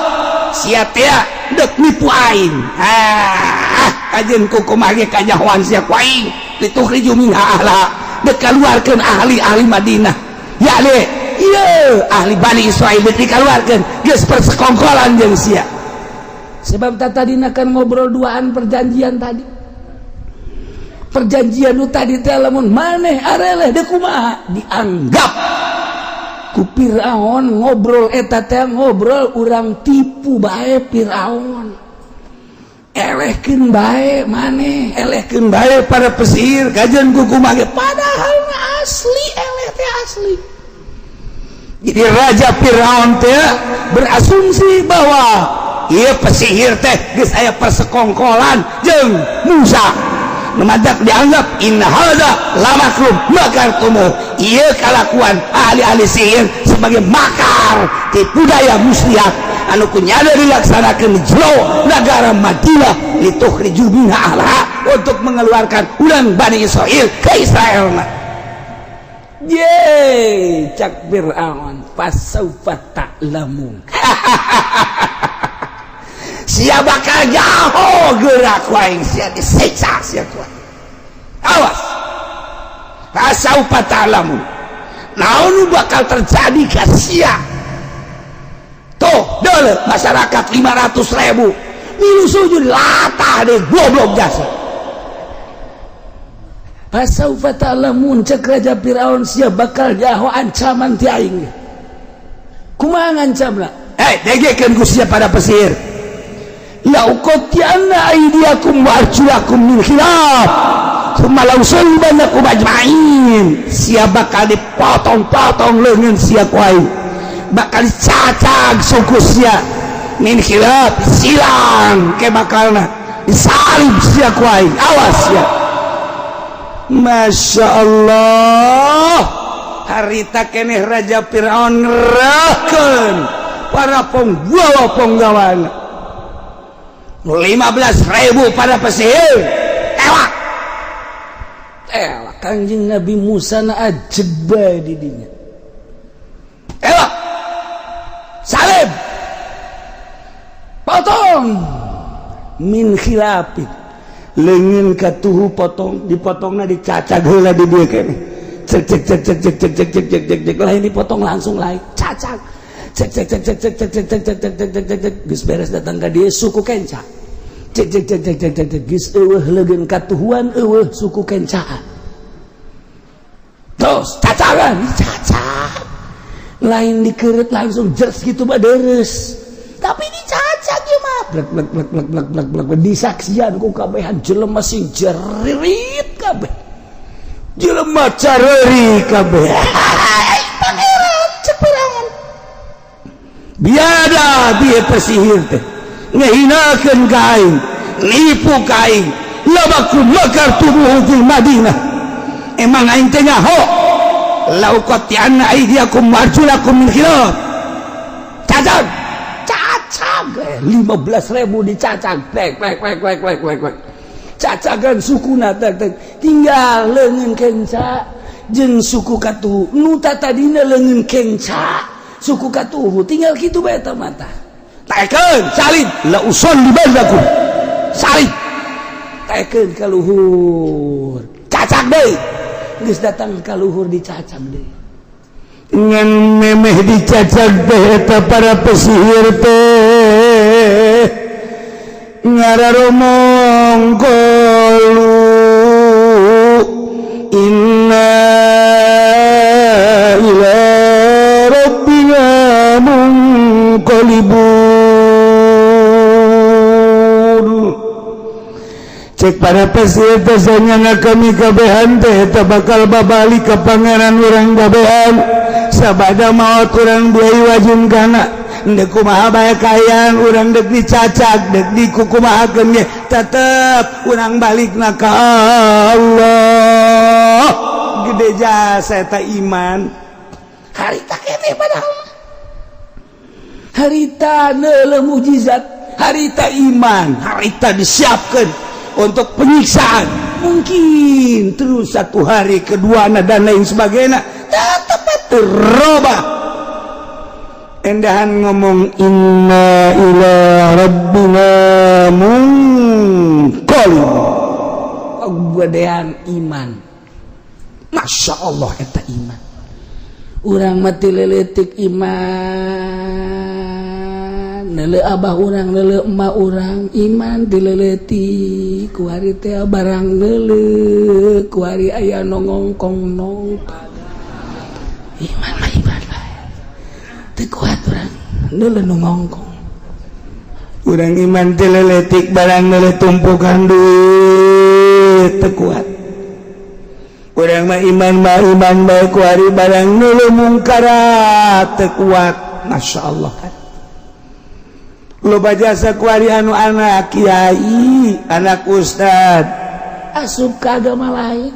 sia teh dek nipu aing. Ah, kajeun kumaha ge kanyahoan sia ku aing. Litukhriju minha ahla, dek kaluarkeun ahli-ahli Madinah. Ya le, ieu ahli Bani Israil dek dikaluarkeun, geus persekongkolan jeung sia. Sebab tadi kan ngobrol duaan perjanjian tadi. Perjanjian nu tadi teh lamun maneh areleh deuk kumaha dianggap ku Firaun ngobrol eta teh ngobrol urang tipu bae Firaun. Elehkeun bae maneh, elehkeun bae para pesihir kajeun ku kumaha ge padahal asli eleh teh asli. Jadi Raja Firaun teh berasumsi bahwa ieu pesihir teh geus aya persekongkolan jeung Musa. Memadak dianggap inna hadza lamakrum makartumu, ieu kalakuan ahli-ahli sihir sebagai makar tipu daya muslihat anu kunyada dilaksanakan di jero negara Madinah, litukhriju minha ahla, untuk mengeluarkan ulang Bani Israel ke Israel. Ye, cak Fir'aun, fasaufa ta'lamun. Sia bakal jaho gerak ku aing, sia disiksa sia ku aing. Awas. Fasaufa ta'lamun. Naon nu bakal terjadi ka sia? Tuh, deuleu masyarakat 500 ribu milu sujud latah deh goblok jasa. Fasaufa ta'lamun, cek Raja Fir'aun, sia bakal jaho ancaman ti aing. Kumaha ngancamna? Eh, dengekeun ku sia pada pesihir. La uqatti'anna aydiyakum wa arjulakum min khilaf. Tsumma la usallibannakum ajma'in. Sia bakal dipotong-potong leungeun sia ku aing. Bakal dicacag suku sia min khilaf, silang ke bakalna. Disalib sia ku aing. Awas sia. Masya Allah, harita keneh Raja Fir'aun ngerahkeun para penggawa-penggawana 15.000 pada pesihir tewak tewak. Kanjeng Nabi Musa na ajeg bae di dinya. Tewak, salib, potong min khilafin, leungeun katuhu potong, dipotongna dicacag heula di dieu keneh, cek cek cek cek cek cek cek cek cek cek cek, lain dipotong langsung, lain cacag, cek cek cek cek cek cek cek cek cek cek cek cek cek cek, geus beres datang ka dieu suku kenca, cek cek cek cek cek cek cek, geus eueuh leungeun katuhuan, eueuh suku kencaan, terus cacagan, dicacag, lain dikeret langsung jers gitu mah deres, tapi dicacag ieu mah blek blek blek blek blek blek blek, disaksian ku kabehan jelema sing jeririt kabeh, jelema careri kabeh. Pangeran, cek Firaun, biada bieu pesihir teh ngehinakeun ka aing, nipu ka aing, labaku makartumuhu fil Madinah. Emang aing teh nyaho? La uqatti'anna aydiyakum wa arjulakum min khilaf. Cacag cacag, 15.000 dicacag, plek plek plek plek plek plek plek, cacagan sukuna tek tek, tinggal leungeun kenca jeung suku katuhu. Nu tadina leungeun kenca. Suku katuhu tinggal kitu bae eta mata. Taekeun salib, la usallibannakum. Salib. Taekeun ka luhur. Cacak deui. Geus datang ka luhur, dicacak deui. Ngan memeh dicacak teh, eta para pesihir teh ngararomong, qalu inna ila rabbina munqalibun. Cek para pesihir teh, sanyana kami kabehan teh eta bakal babalik ka Pangeran urang kabehan. Sabada maot urang biai wajin kana dek kumaha bae kaayaan urang, dek dicacak, dek dikukumahakeun ge, tetep urang balikna ka Allah. Gede jasa eta iman. Harita keneh, padahal mah. Harita neuleuh mukjizat, harita iman, harita disiapkan untuk penyiksaan mungkin terus satu hari kedua dan lain sebagainya, tetap terobah. Endahan ngomong inna ila rabbina munqalib. Gedean iman. Masya Allah, eta iman. Urang mati leletik iman. Neuleuh abah urang, neuleuh emak urang, iman dileletik. Kuari teh barang neuleuh, kuari aya nu ngongkong nongton. Iman mah iman bae. Teu kuat urang neuleuh nu ngongkong. Urang iman teh leletik barang neuleuh tumpukan duit teu kuat. Urang mah iman mah iman bae, kuari barang neuleuh mungkarat teu kuat. Masya Allah kan. Loba jasa kuari anu anak kiai, anak ustad asup ke agama lain.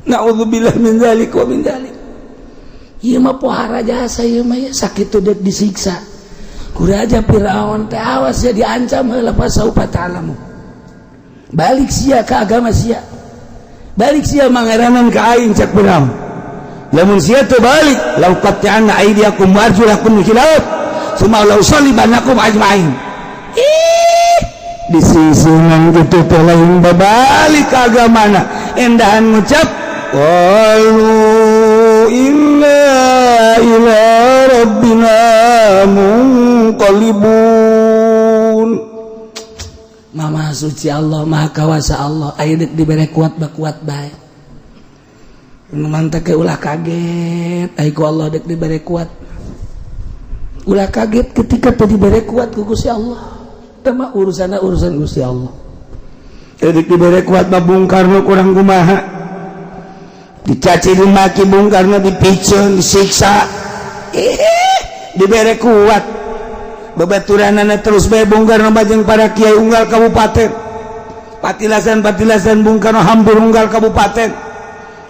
Naudzubillah min dzalik wa min dzalik. Ieu mah pohara jasa ieu mah ya, sakitu dek disiksa. Ku Raja Firaun teh, awas ya, diancam heula, fasaufa ta'lamu. Balik sia ke agama sia. Balik sia mangeranan ka aing, cak Firaun. Lamun sia teu balik, la uqatti'anna aydiyakum wa arjulakum min khilaf, tsumma la usallibannakum ajmain. Ih, di sisinan gitu teh lain babalik ka agamana, endahan ngucap qalu inna ila rabbina munqalibun. Maha suci Allah, Maha kawasa Allah. Aya dek dibere kuat ba kuat bae. Nu mantak ke ulah kaget, ai ku Allah dek dibere kuat. Ulah kaget ketika teu dibere kuat ku Gusti Allah. Teu mah urusanna urusan Gusti Allah. Dek dibere kuat mah Bung Karno kurang kumaha. Dicaci dimaki Bung Karno, dipiceun, disiksa. Ih, dibere kuat. Babaturanana terus bae Bung Karno bajeng para kiai unggal kabupaten. Patilasan patilasan Bung Karno hampir unggal kabupaten.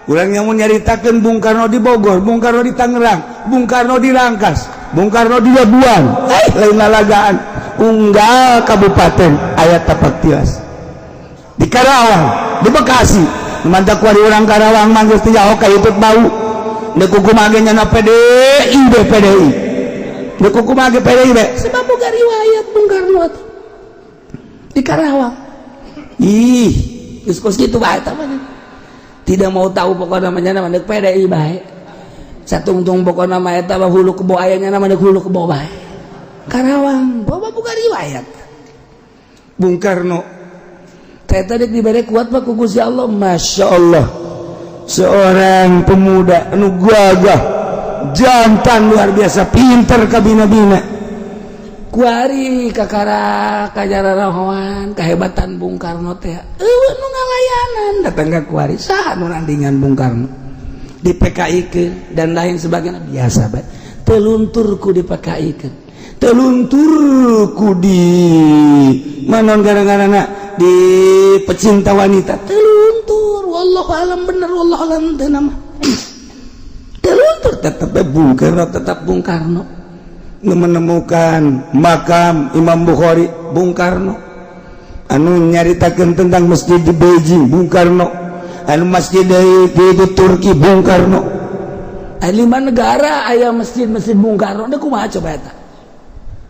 Urang yang mau nyaritakeun Bung Karno di Bogor, Bung Karno di Tangerang, Bung Karno di Rangkas, Bung Karno di Labuan, eh lain lalagaan. Unggal kabupaten aya tapak tilas. Di Karawang, di Bekasi. Mantap kuari orang Karawang manggil teh jauh ka itu bau. Deuk kumaha ge nyana PDI be PDI. Deuk kumaha ge PDI be. Sebab boga riwayat Bung Karno teh. Di Karawang. Ih, geus kos kitu bae eta mah. Tidak mau tahu pokoknya namanya nama dek PDI bae. Satungtung pokokna mah eta mah hulu kebo aya nya nama dek hulu kebo bae. Karawang, bawa boga riwayat. Bung Karno Eta dek dibere kuat mah ku Gusti Allah, Masya Allah, seorang pemuda anu gagah jantan, luar biasa pinter kabina-bina. Kuari kakara kajararahoan kehebatan Bung Karno teh, eueuh nu ngalayanan datang ka kuari, saha nu nandingan Bung Karno di PKI ke dan lain sebagainya, biasa bae. Teluntur ku di PKI ke, teluntur ku di manon, gara-gara di pecinta wanita. Teluntur, wallahu alam bener, wallahu alam teu nama. Teluntur tetep Bung Karno, tetap Bung Karno. Menemukan makam Imam Bukhari, Bung Karno. Anu nyaritakan tentang masjid di Beijing, Bung Karno. Anu masjid di Turki, Bung Karno. Lima negara aya masjid-masjid Bung Karno. Deh, kumaha coba eta?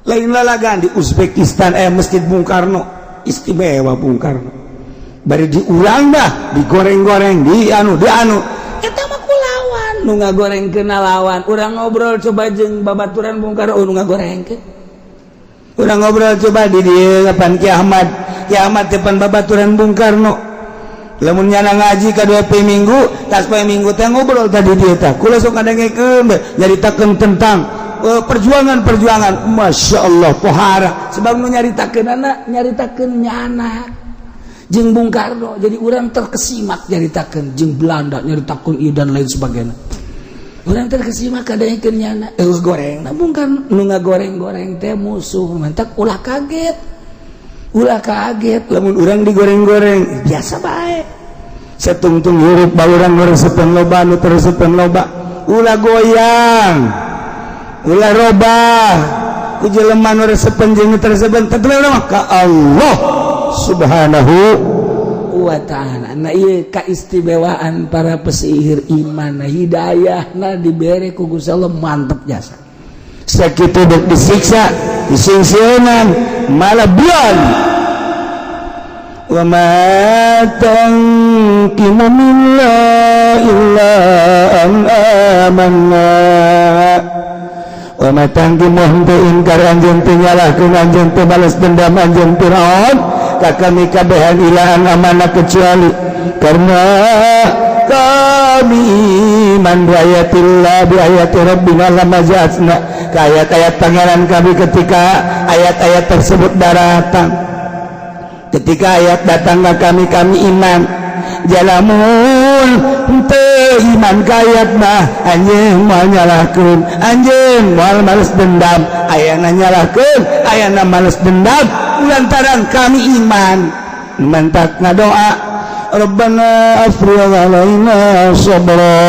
Lain lalagan di Uzbekistan aya Masjid Bung Karno, istimewa Bung Karno. Bari diurang dah, digoreng-goreng, di anu, di anu. Eta mah kulawan nu ngagorengkeun lawan. Urang ngobrol coba jeung babaturan Bung Karno, oh, nu ngagorengkeun. Urang ngobrol coba di dieu kapan Ki Ahmad. Ki Ahmad depan babaturan Bung Karno. Lamun nyana ngaji ka dua poe minggu, tas poe minggu teh ngobrol tadi dieu tah. Kula sok ngadengekeun nyaritakeun tentang perjuangan-perjuangan. Masya Allah, pohara. Sebab nu nyaritakeun anak, nyaritakeun nyana jeung Bung Karno. Jadi urang terkesimak nyaritakeun jeung Belanda, nyaritakeun ieu dan lain sebagainya. Urang terkesima kadengekeun nyana. Eueuh goreng. Nah, Bung Karno nu ngagoreng-goreng teh musuh. Mantak ulah kaget. Ulah kaget lamun urang digoreng-goreng. Biasa bae. Satungtung hirup baluran resepen loba, nu teresepen loba. Ulah goyang. Ulah robah. Ku jelema nu resepen jeung nu teresepen tetep mah ka Allah Subhanahu wa ta'ala. Nah, ieu kaistimewaan para pesihir, iman hidayah nah dibere ku Gusti Allah, mantep jasa. Sakitu dek disiksa, disingsieunan, malah bulan. Wa ma tanqimu minna illa an amanna. Wa ma tanqimu, henteu ingkar anjeun, teu nyalahkeun anjeun, teu balas dendam anjeun Firaun ka kami kabehan, illa an amanna, kecuali karena kami iman bi ayatillah, bi ayati rabbina lamma ja'atna, ka ayat-ayat pangeran kami ketika ayat-ayat tersebut datang. Ketika ayat datang ke kami, kami iman. Jalamun teu iman ka ayat mah, anjeun moal nyalahkeun, anjeun moal males dendam. Ayana nyalahkeun, ayana males dendam lantaran kami iman. Mantak ngadoa, Rabbana afrigh alaina sabra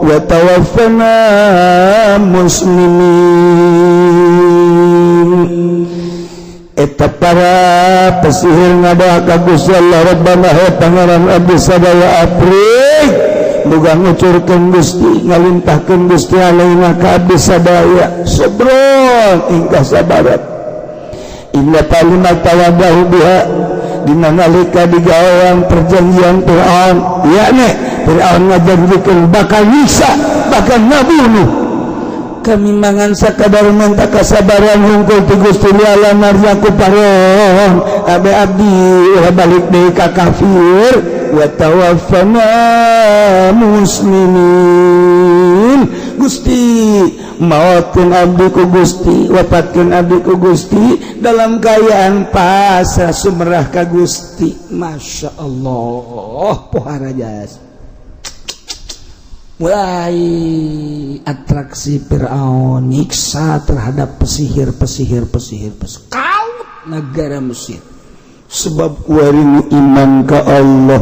wa tawaffana muslimin. Eta para pesihir ngadoa ka Gusti Allah, Rabbana, he Pangeran abdi sadaya, afrigh, muga ngucurkeun Gusti, ngalimpahkeun Gusti, alaina ka abdi sadaya, sabron, ing kasabaran. Inna kalimat tawadahu biha, dina nalika digawean perjanjian Fir'aun, yakni Fir'aun ngajanjikeun bakal nyiksa, bakal ngabunuh kami, mangan sakadar minta kasabaran hungkul ti Gusti ala narjaku paron abe abdi ulah balik deui ka kafir, wa tawaffana muslimin. Gusti, maotkeun abdi ku Gusti, wafatkeun abdi ku Gusti dalam keadaan pasrah sumerah ka Gusti. Masya Allah, pohara jas. Mulai atraksi Fir'aun nyiksa terhadap pesihir-pesihir pesihir pesihir kaut negara Mesir. Sebab kuari nu iman ka Allah,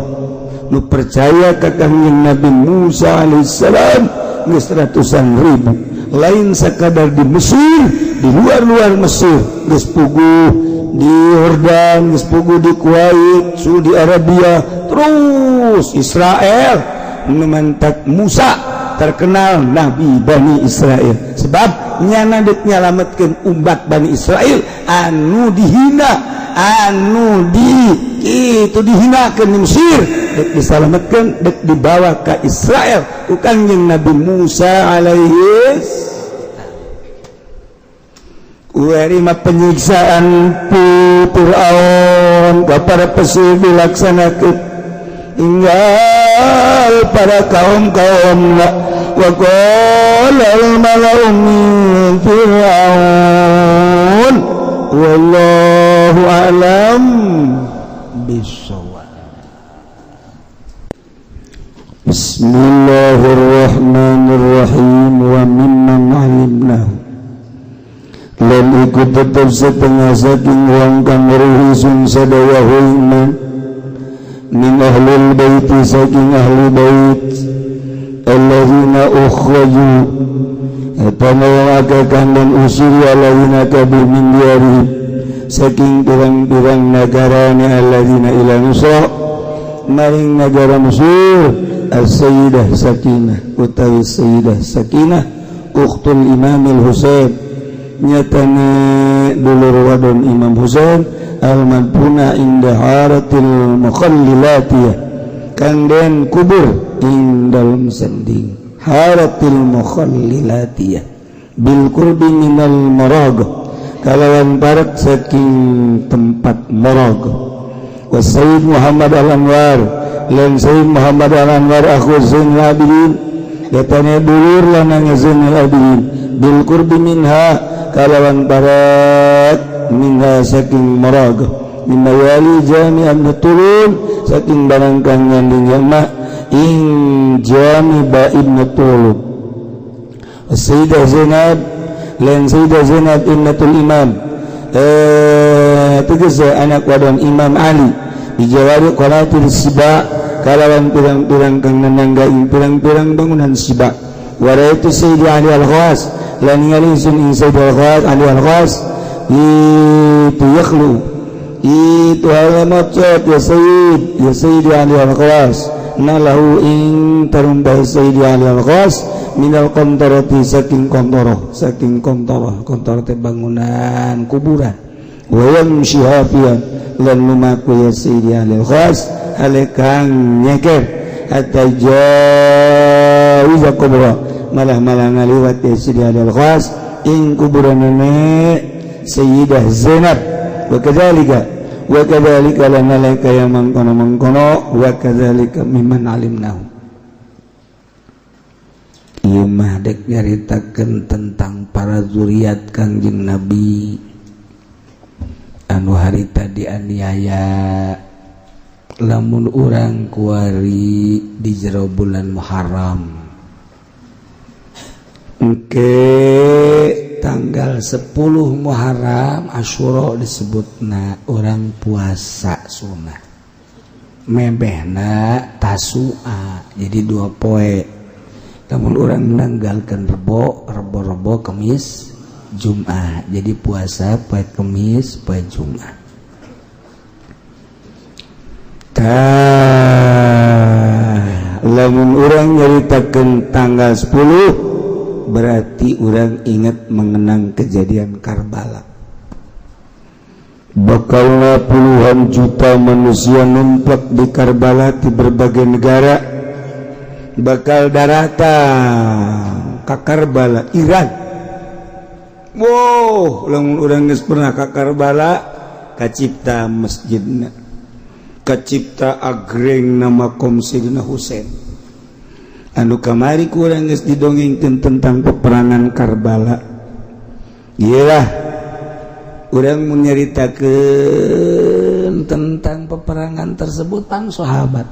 nu percaya ka Kangjeng Nabi Musa alaihissalam geus ratusan ribu. Lain sekadar di Mesir, di luar-luar Mesir geus puguh, di Yordan geus puguh, di Kuwait, Saudi Arabia, terus Israel. Nu mantak Musa terkenal Nabi Bani Israel, sebab nyana dek nyalametkeun umat Bani Israel anu dihina, anu di itu dihinakeun di Mesir, dek disalametkeun, dek dibawa ke Israel ku Kangjeng Nabi Musa alaihi. Kuari mah penyiksaan Fir'aun kepada pesir dilaksanakan, tinggal para kaum-kaum, wa qala al-mala'u min Fir'aun, wallahu a'lam Bisawab. Bismillahirrahmanirrahim. Wa mimman 'alimnahu, lan iku tetep setengah saking wong kang weruh sun sadaya iman, min ahlil baiti, saking ahli bait, alladzina ukhraju, eta wong akeh kang den usir, alladzina kabeh, min diarihim, saking pirang-pirang nagarane alladzina, ila Misra, maring negara Mesir. As-Sayyidah Sakinah utawi Sayyidah Sakinah ukhtul Imam Al-Husain, nyatana dulur wadon Imam Husain, al-madfuna inda haratil mukhallilatiyah, kang den kubur ing dalem sending haratil mukhallilatiyah, bil qurbi minal Marag, kalawan parak saking tempat Marag. Wa Sayyid Muhammad Al-Anwar lan Sayyid Muhammad Al-Anwar akhu Zainul Abidin, nyatana dulur lanang Zainul Abidin, bil qurbi minha, kalawan parak minha saking Marag, min mayali jami Ibn Tulun, saking barang kang nyanding yama ing jami ba Ibn Tulun. Sayyidah Zainab lan Sayyidah Zainab ibnatul Imam, tegese anak wadon Imam Ali, bijawari qanatir Siba, kalawan pirang-pirang kang nanangga ing pirang-pirang bangunan Siba. Wa ra'aitu Sayyidi Ali Al-Khawas lan ningali sun ing Sayyidi Al-Khawas, Ali Al-Khawas itu yakhlu, itu hanya ya Sayyid, ya Sayyidi Ali Al-Khawas nalahu ing tarumbah Sayyidi Ali Al-Khawas minal qantarati, saking qantarah, saking qantarah. Qantarah teh bangunan kuburan. Wa yamshi hafiyan, lan lumaku ya Sayyidi Ali Al-Khawas hale kang nyeker, hatta jawiza kubra, malah-malah ngaliwat ya Sayyidi Ali Al-Khawas ing kuburan nenek Sayyidah Zainab. Wa kadzalika, wa kadzalika, lan malaika yang mangkono-mangkono, wa kadzalika mimman alimnahu. Ieu mah dek nyaritakeun tentang para zuriat Kangjeng Nabi anu harita dianiaya. Lamun urang kuari di jero bulan Muharram engke tanggal 10 Muharram, Asyura disebutna, urang puasa sunnah mebehna Tasua, jadi 2 poe. Namun urang menanggalkan Rebo, Rebo, Rebo, Kemis, Jumat, jadi puasa poe Kemis, poe Jumat. Tah, lamun urang nyaritakeun tanggal 10 berarti urang ingat mengenang kejadian Karbala. Bakalna puluhan juta manusia numplek di Karbala di berbagai negara, bakal daratan ke Karbala, Iran. Wow, lamun urang geus pernah ka Karbala, kacipta masjidna, kacipta agreng nama makom Sayyidina Husain anu kamari kurang geus didongengkeun tentang peperangan Karbala. Iyalah, urang mun nyaritakeun tentang peperangan tersebut pan sahabat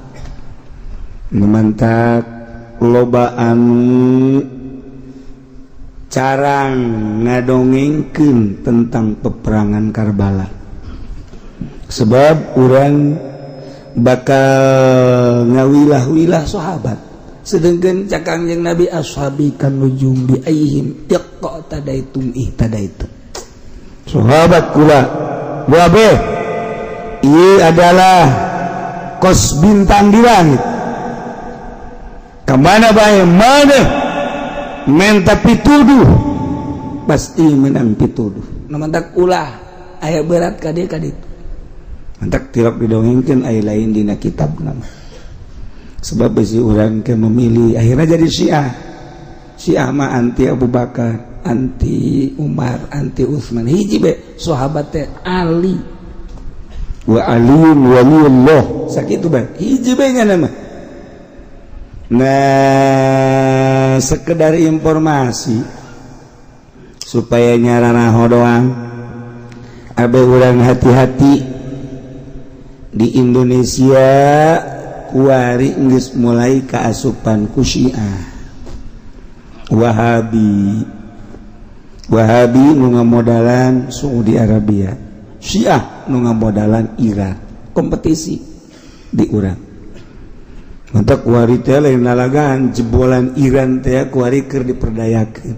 memantak loba anu carang ngadongengkeun tentang peperangan Karbala, sebab urang bakal ngawilah-wilah sahabat, sedangkan cek Kangjeng Nabi, ashabi kan nujum bi ayyihim iqtadaitum ihtadaitum. Sahabat kula wabe ieu adalah kos bintang di langit, kemana bae mana menta pituduh pasti menang pituduh. Nu mantak ulah aya berat ka dieu ka ditu. Mantak tilok didongengkeun, aya lain dina kitab nama, sebab besi urang ke memilih akhirnya jadi Syiah. Syiah mah anti Abu Bakar, anti Umar, anti Utsman. Hiji be sahabat teh Ali, wa Aliun waliullah, sakitu bae, hiji be nya nama. Nah, sekedar informasi supaya nyaranaho doang abe urang hati-hati. Di Indonesia kuari geus mulai kaasupan ku Syiah, Wahabi. Wahabi nu ngamodalan Saudi Arabia, Syiah nu ngamodalan Iran. Kompetisi di urang. Mantap, kuari teh lain lalagan, jebolan Iran teh kuari keur diperdayakeun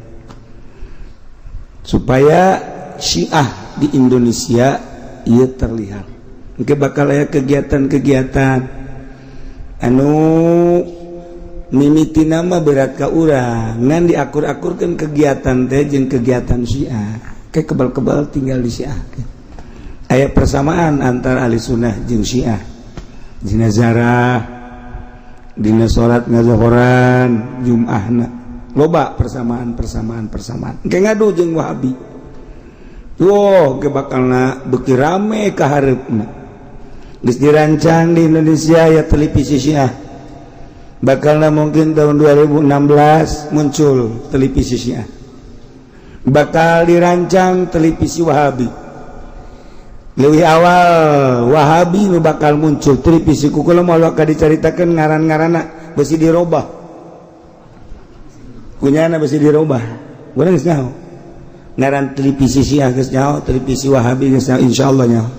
supaya Syiah di Indonesia ieu terlihat. Mungkin bakal aya kegiatan-kegiatan anu Mimiti nama berat ka urang, ngan diakur-akurkan kegiatan teh jeung kegiatan Syiah. Kayak kebal-kebal tinggal di Syiah. Aya persamaan antara ahli sunnah jeung Syiah. Dina zarah, dina salat ngazohoran, Jum'ahna. Loba persamaan, persamaan, persamaan. Kayak ngadu jeung Wahabi. Wow, ke bakalna beuki rame ka hareupna. Geus dirancang di Indonesia ya televisi Syiah. Bakalna mungkin tahun 2016 muncul televisi Syiah. Bakal dirancang televisi Wahabi. Lebih awal Wahabi nu bakal muncul televisi, ku kula moal bakal dicaritakeun ngaran-ngaranna, besi dirobah. Kunyana besi dirobah. Urang geus nyaho. Ngaran televisi Syiah geus nyaho, televisi Wahabi geus nyaho, insyaallah nyaho.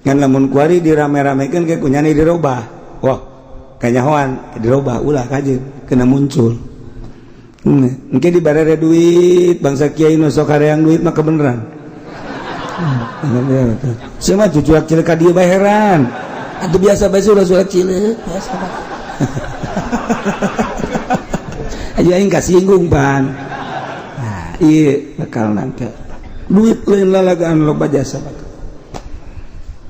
Ngan lamun kuari dirame-ramekeun ke kunyana dirobah. Wah, kanyahoan dirobah, ulah kajeun kena muncul. Mungkin dibarere duit bangsa kiai nu sok hareang duit mah kebeneran. Saya mah cucu cileuk ka dieu bae heran. Atuh biasa bae ulah surat cileuk, biasa bae. Aja aing kasinggung pan. Nah, iya bakal nangke. Duit lain lalagaan loba jasa bakal.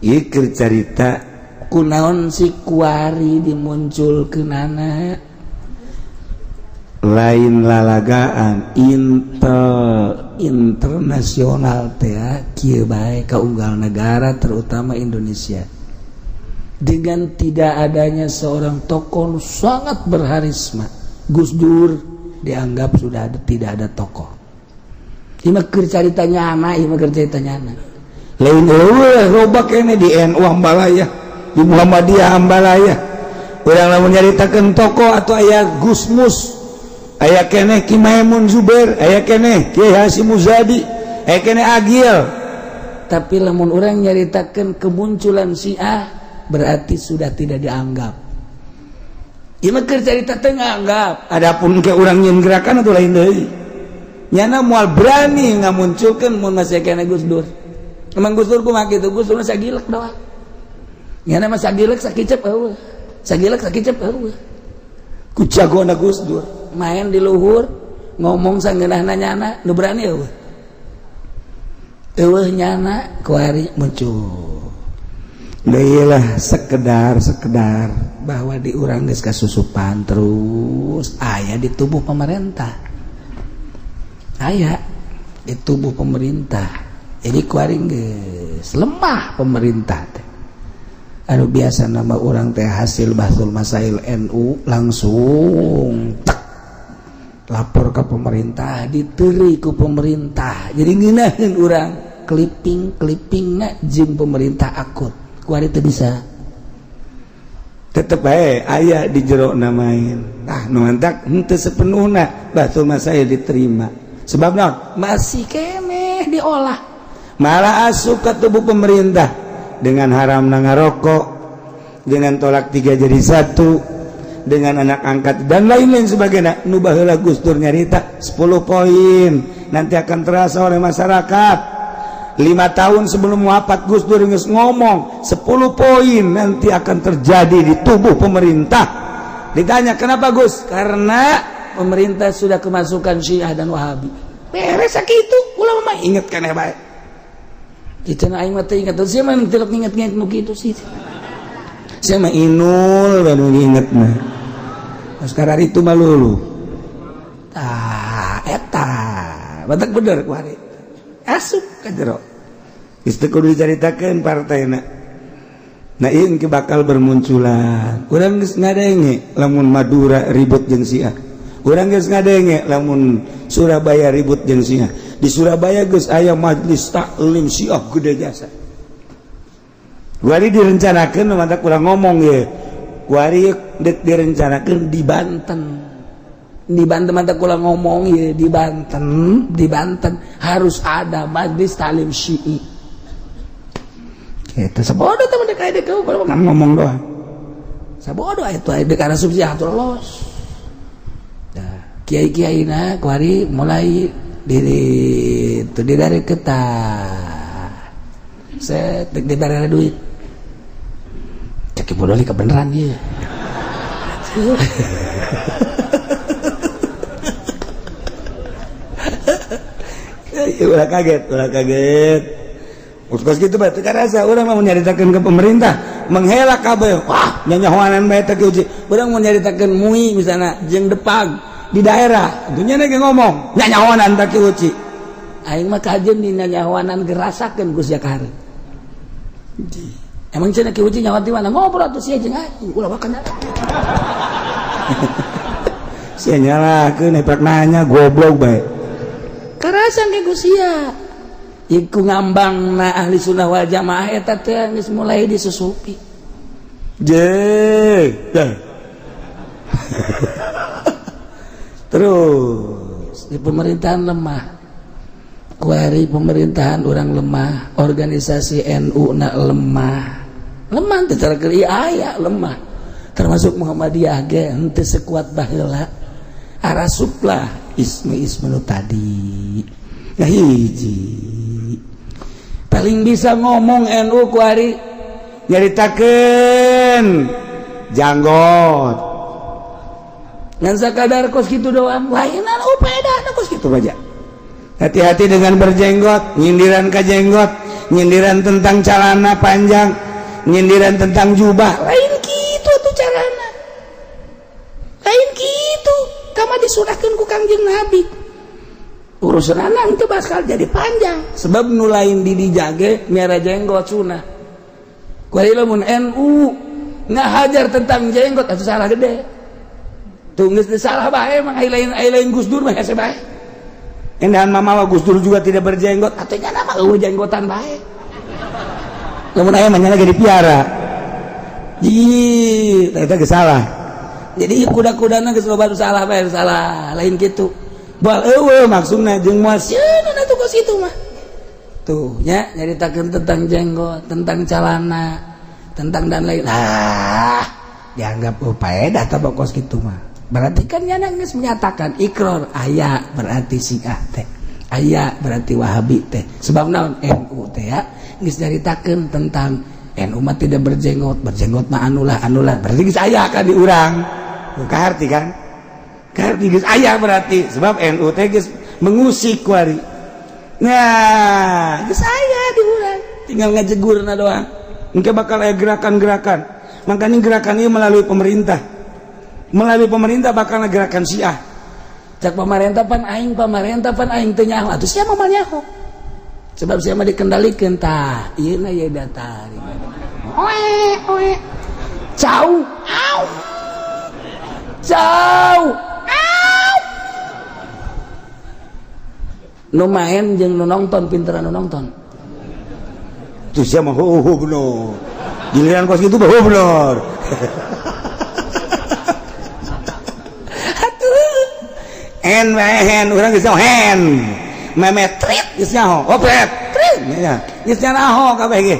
Ieu keur carita. Kunaon si kuari dimunculkeunana? Lain lalagaan intel internasional teh kieu bae ka unggal negara, terutama Indonesia. Dengan tidak adanya seorang tokoh sangat berharisma, Gus Dur dianggap sudah ada, tidak ada tokoh. Ieu mah keur carita nyana, ieu mah keur carita nyana. Lain eueuh, loba keneh di NU Ambalaya, di Muhammadiyah Ambalaya. Urang lamun nyaritakeun tokoh atau aya Gusmus, aya keneh Ki Maimun Zubair, aya keneh Kiai Hasyim Muzadi, aya keneh Agil. Tapi lamun urang nyaritakeun kemunculan Syiah, berarti sudah tidak dianggap. Ieu mah keur carita teu nganggap. Adapun ke urang nyeun gerakan atau lain deui, nyana moal berani ngamunculkeun mun masih keneh Gus Dur. Emang Gus Dur kumaha kitu? Gus Dur sagilek doang. Nyana mah sagilek sakicep eueuh, sagilek sakicep eueuh. Ku jagona Gus Dur. Main di luhur ngomong sangeunahna, nyana nu berani eueuh, eueuh. Nyana kuari muncul. Lah, sekedar sekedar bahwa di urang geus kasusupan, terus aya di tubuh pemerintah, aya di tubuh pemerintah. Jadi kuari geus lemah pemerintah teh. Anu biasa nama urang teh hasil bahtsul masail NU langsung tek lapor ke pemerintah, diteri ku pemerintah, jadi ngeunaheun urang clipping clipping na jeung pemerintah akut. Kuari teu bisa. Tetep bae aya di jero namain. Nah, nu mantak henteu sepenuhna bahtsul masail diterima, sebab naon? Masih keneh diolah. Malah asup ke tubuh pemerintah dengan haram ngarokok, dengan talak tiga jadi satu, dengan anak angkat dan lain-lain sebagainya. Nu baheula Gus Dur nyarita 10 poin nanti akan terasa oleh masyarakat. 5 tahun sebelum wafat Gus Dur geus ngomong 10 poin nanti akan terjadi di tubuh pemerintah. Ditanya, "Kenapa, Gus?" Karena pemerintah sudah kemasukan Syiah dan Wahabi. Beres sakitu, ulah mah inget keneh bae. Kita aing mah teu inget, sih mah tilok inget-inget nu kitu sih. Saya mah inul baru inget mah. Sekarang itu mah lulu. Tah eta batak bener kuari asup ka jero. Geus teu kudu dicaritakeun partaina. Nah, ieu engke bakal bermunculan. Urang geus ngadenge lamun Madura ribut jeung Syiah. Urang geus ngadenge lamun Surabaya ribut jeung Syiah. Di Surabaya geus aya majlis taklim Syiah gede jasa. Kuari direncanakeun, mantap kurang ngomong ya. Kuari dek direncanakeun di Banten. Di Banten, mantap kula ngomong ya, di Banten, di Banten harus ada majlis taklim Syi'i. Gitu, sabodo teh dek aya dek ngomong doang. Sabodo itu aya dek asup Syiah lolos. Nah, kiai-kiai na kuari mulai diri itu di dari ketah set dek dibere duit, cek bodoh kebenaran dia. Ulah kaget, ulah kaget. Kos gitu bae teu karasa urang mah nyaritakeun ke pemerintah menghela kabeh. Wah, nyanyahoanan bae teh uji. Urang mau nyaritakeun MUI misalnya jeung Depag di daerah. Dunya ge ngomong nyanyahoanan teh uci. Aing mah kajeun di nyanyahoanan gerasakeun ku sia kahareup. Emang cenah Ki Uci nyawa ti mana ngobrol atuh sia jeung aing ulah wakan. Sia nyalahkeun neprak nanya goblok bae. Karasan ke ku sia. Iku ngambang na ahli sunnah wal jamaah eta teh geus mulai disusupi. Je. Terus di pemerintahan lemah. Kuari pemerintahan orang lemah, organisasi NU na lemah. Lemah teh cara keur aya lemah. Termasuk Muhammadiyah ge henteu sekuat baheula. Arasuplah isme-isme nu tadi. Nah hiji paling bisa ngomong NU kuari nyaritakeun janggot ngan sakadar kos kitu doang lainan upeda kos kitu baja. Hati-hati dengan berjenggot, nyindiran ka jenggot, nyindiran tentang celana panjang, nyindiran tentang jubah, lain kitu tuh carana. Lain kitu, kama disunahkeun ku Kangjeng Nabi. Urusan anak itu bakal jadi panjang sebab nu lain di dijage miara jenggot sunah. Kuari lamun NU ngahajar tentang jenggot atuh salah gede. Tuh geus salah bae mah ai lain Gus Dur mah hese bae. Endahan mamawa Gus Dur juga tidak berjenggot atuh nya mah eueuh jenggotan bae. Lamun aya mah nya lagi dipiara. Ih, eta geus salah. Jadi kuda-kudana geus loba salah bae salah, lain kitu. Bal eueuh maksudna jeung moal sieun atuh kos kitu mah. Tuh nya nyaritakeun tentang jenggot, tentang calana, tentang dan lain. Ah, dianggap faedah tah kos kitu mah. Berarti kan nyana geus menyatakan ikrar aya berarti Syiah teh. Aya berarti Wahabi teh. Sebab naon NU teh ya geus nyaritakeun tentang NU mah tidak berjenggot, berjenggot mah anulah anulah. Berarti geus aya kan di urang. Kaharti kan? Kaharti geus aya berarti sebab NU teh geus mengusik kuari. Nah, geus aya di urang. Tinggal ngajegurna doang. Engke bakal aya gerakan-gerakan. Makanya gerakan ini melalui pemerintah. Melalui pemerintah bakal gerakan Syiah. Cak pemerintah pan aing teu nyaho atuh sia mah nyaho. Sebab sia mah dikendalikeun tah. Ieu na ieu data. Oe oe. Cau. Au. Cau. Au. Nu main jeung nu nonton pinteran nu nonton. Tuh sia mah heuh bener. Giliran kos kitu heuh bener. En hen urang geus hen. Meme trit geus nyaho. Opet trit nya. Geus nyaho kabeh ge.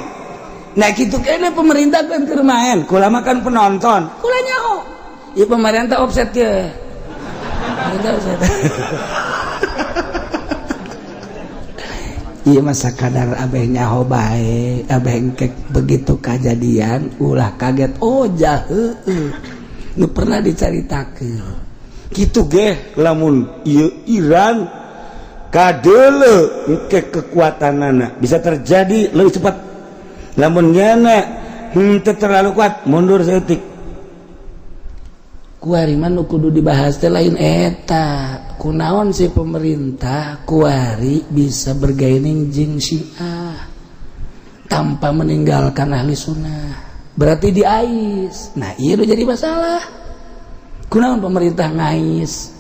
Nah kitu kene pemerintah kan keur main, kula mah kan penonton. Kula nyaho. Ieu pemerintah offset ge. Pemerintah offset. Ieu mah sakadar abeh nyaho bae, abeh engkek begitu kajadian ulah kaget oh jaheueuh. Nu pernah dicaritakeun. Kitu ge lamun ieu Iran kadeuleu engke kekuatanana bisa terjadi lebih cepat. Lamun nyana henteu terlalu kuat mundur saeutik. Kuari mah nu kudu dibahas teh lain eta. Kunaon si pemerintah kuari bisa bergaining jeung Syiah tanpa meninggalkan ahli sunnah. Berarti diais. Nah, ieu jadi masalah. Kunaon pemerintah ngais.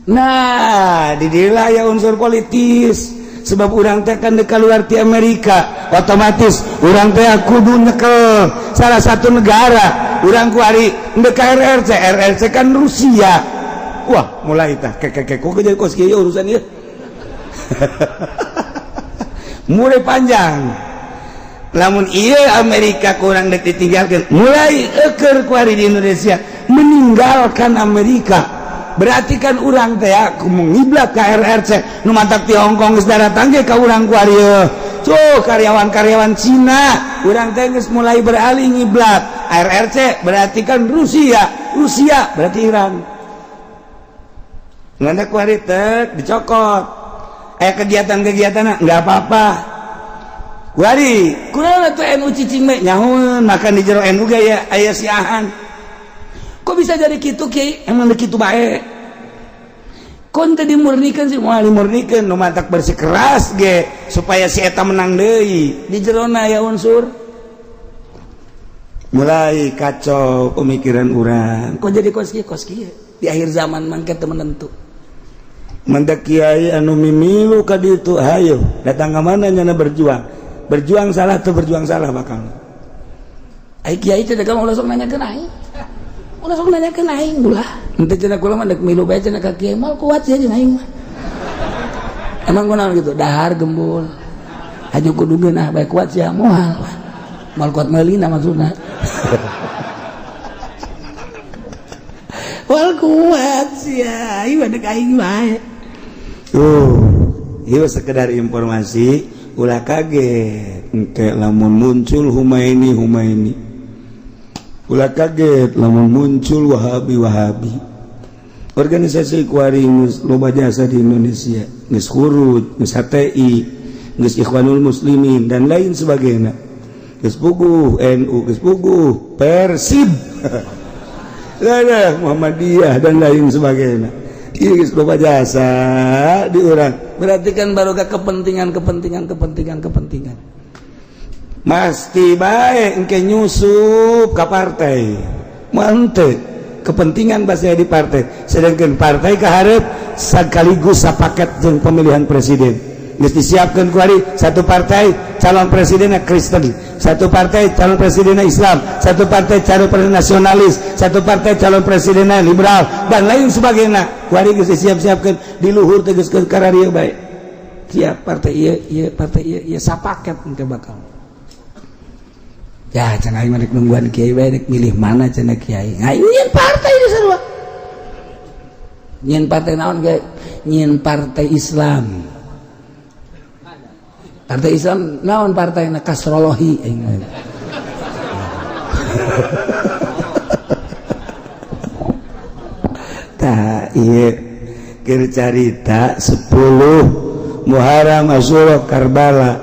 Nah, di dieu aya unsur politis. Sebab urang teh kan deuk keluar ti Amerika, otomatis urang teh kudu nyekel salah satu negara. Urang kuari deuk ka RRC, RRC kan Rusia. Wah, mulai tah kekeke kok jadi kos kieu urusan ieu. Mulai panjang. Lamun ieu Amerika kurang deuk ditinggalkeun, mulai eukeur kuari di Indonesia meninggalkan Amerika. Berarti kan urang teh aku mengiblat ka RRC nu mantak ti Hong Kong geus daratang ge ka urang kuari ieu. Tuh karyawan-karyawan Cina, urang teh geus mulai beralih ngiblat. RRC berarti kan Rusia. Rusia berarti Iran. Nggak kuari tek dicokot. Kegiatan-kegiatan nggak apa-apa. Kuari kunaon atuh NU cicing we nyahoeun, makan di jero NU ge aya aya siahan. Kok bisa jadi kitu, Kiai? Emang kitu bae. Kon teh dimurnikan sih, moal dimurnikan, nu matak bersikeras ge supaya si eta menang deui. Di jerona aya unsur mulai kacau pemikiran urang. Kok jadi kos kieu, kos kieu? Di akhir zaman mangke teu menentu. Mendak kiai anu mimilu ka ditu, hayo datang ke mana nyana berjuang. Berjuang salah tuh, berjuang salah bakal. Ai kiai teh kamu ulah sok nanyakeun aing. Ulah sok nanyakeun aing ulah. Henteu cenah, kula mah dek milu bae cenah ka kiai, moal kuat sia jeung aing mah. Emang kunaon gitu? Dahar gembul. Haju kudu geunah bae kuat sia, moal. Moal kuat meulina maksudna. Moal kuat sia, ieu dek aing bae. Tuh, ieu sekedar informasi, ulah kaget engke lamun muncul Humaini Humaini. Ulah kaget lamun muncul Wahabi Wahabi. Organisasi kuari geus loba jasa di Indonesia, geus Khuruj, geus HTI, geus Ikhwanul Muslimin dan lain sebagainya. Geus puguh NU, geus puguh Persib. Lah, Muhammadiyah dan lain sebagainya. Ieu geus loba jasa di urang. Berarti kan baru ke kepentingan kepentingan kepentingan kepentingan. Pasti bae engke nyusup ka partai. Mante kepentingan pasti di partai. Sedangkan partai kaharep sekaligus sapaket jeung pemilihan presiden. Geus disiapkeun kuari satu partai calon presidennya Kristen, satu partai calon presidennya Islam, satu partai calon presiden nasionalis, satu partai calon presidennya liberal dan lain sebagainya. Kuari geus disiap-siapkeun di luhur teh geus kararieu bae. Tiap partai ieu ieu partai ieu ieu sapaket engke bakal. Ya cenah aing mah rek nungguan kiai bae, rek milih mana cenah kiai. Nah, nyieun partai di sarua. Nyieun partai naon ge? Nyieun partai Islam. Partai Islam naon partaina, Kasrolohi aing mah. Tah ieu keur carita 10 Muharram Asyura Karbala.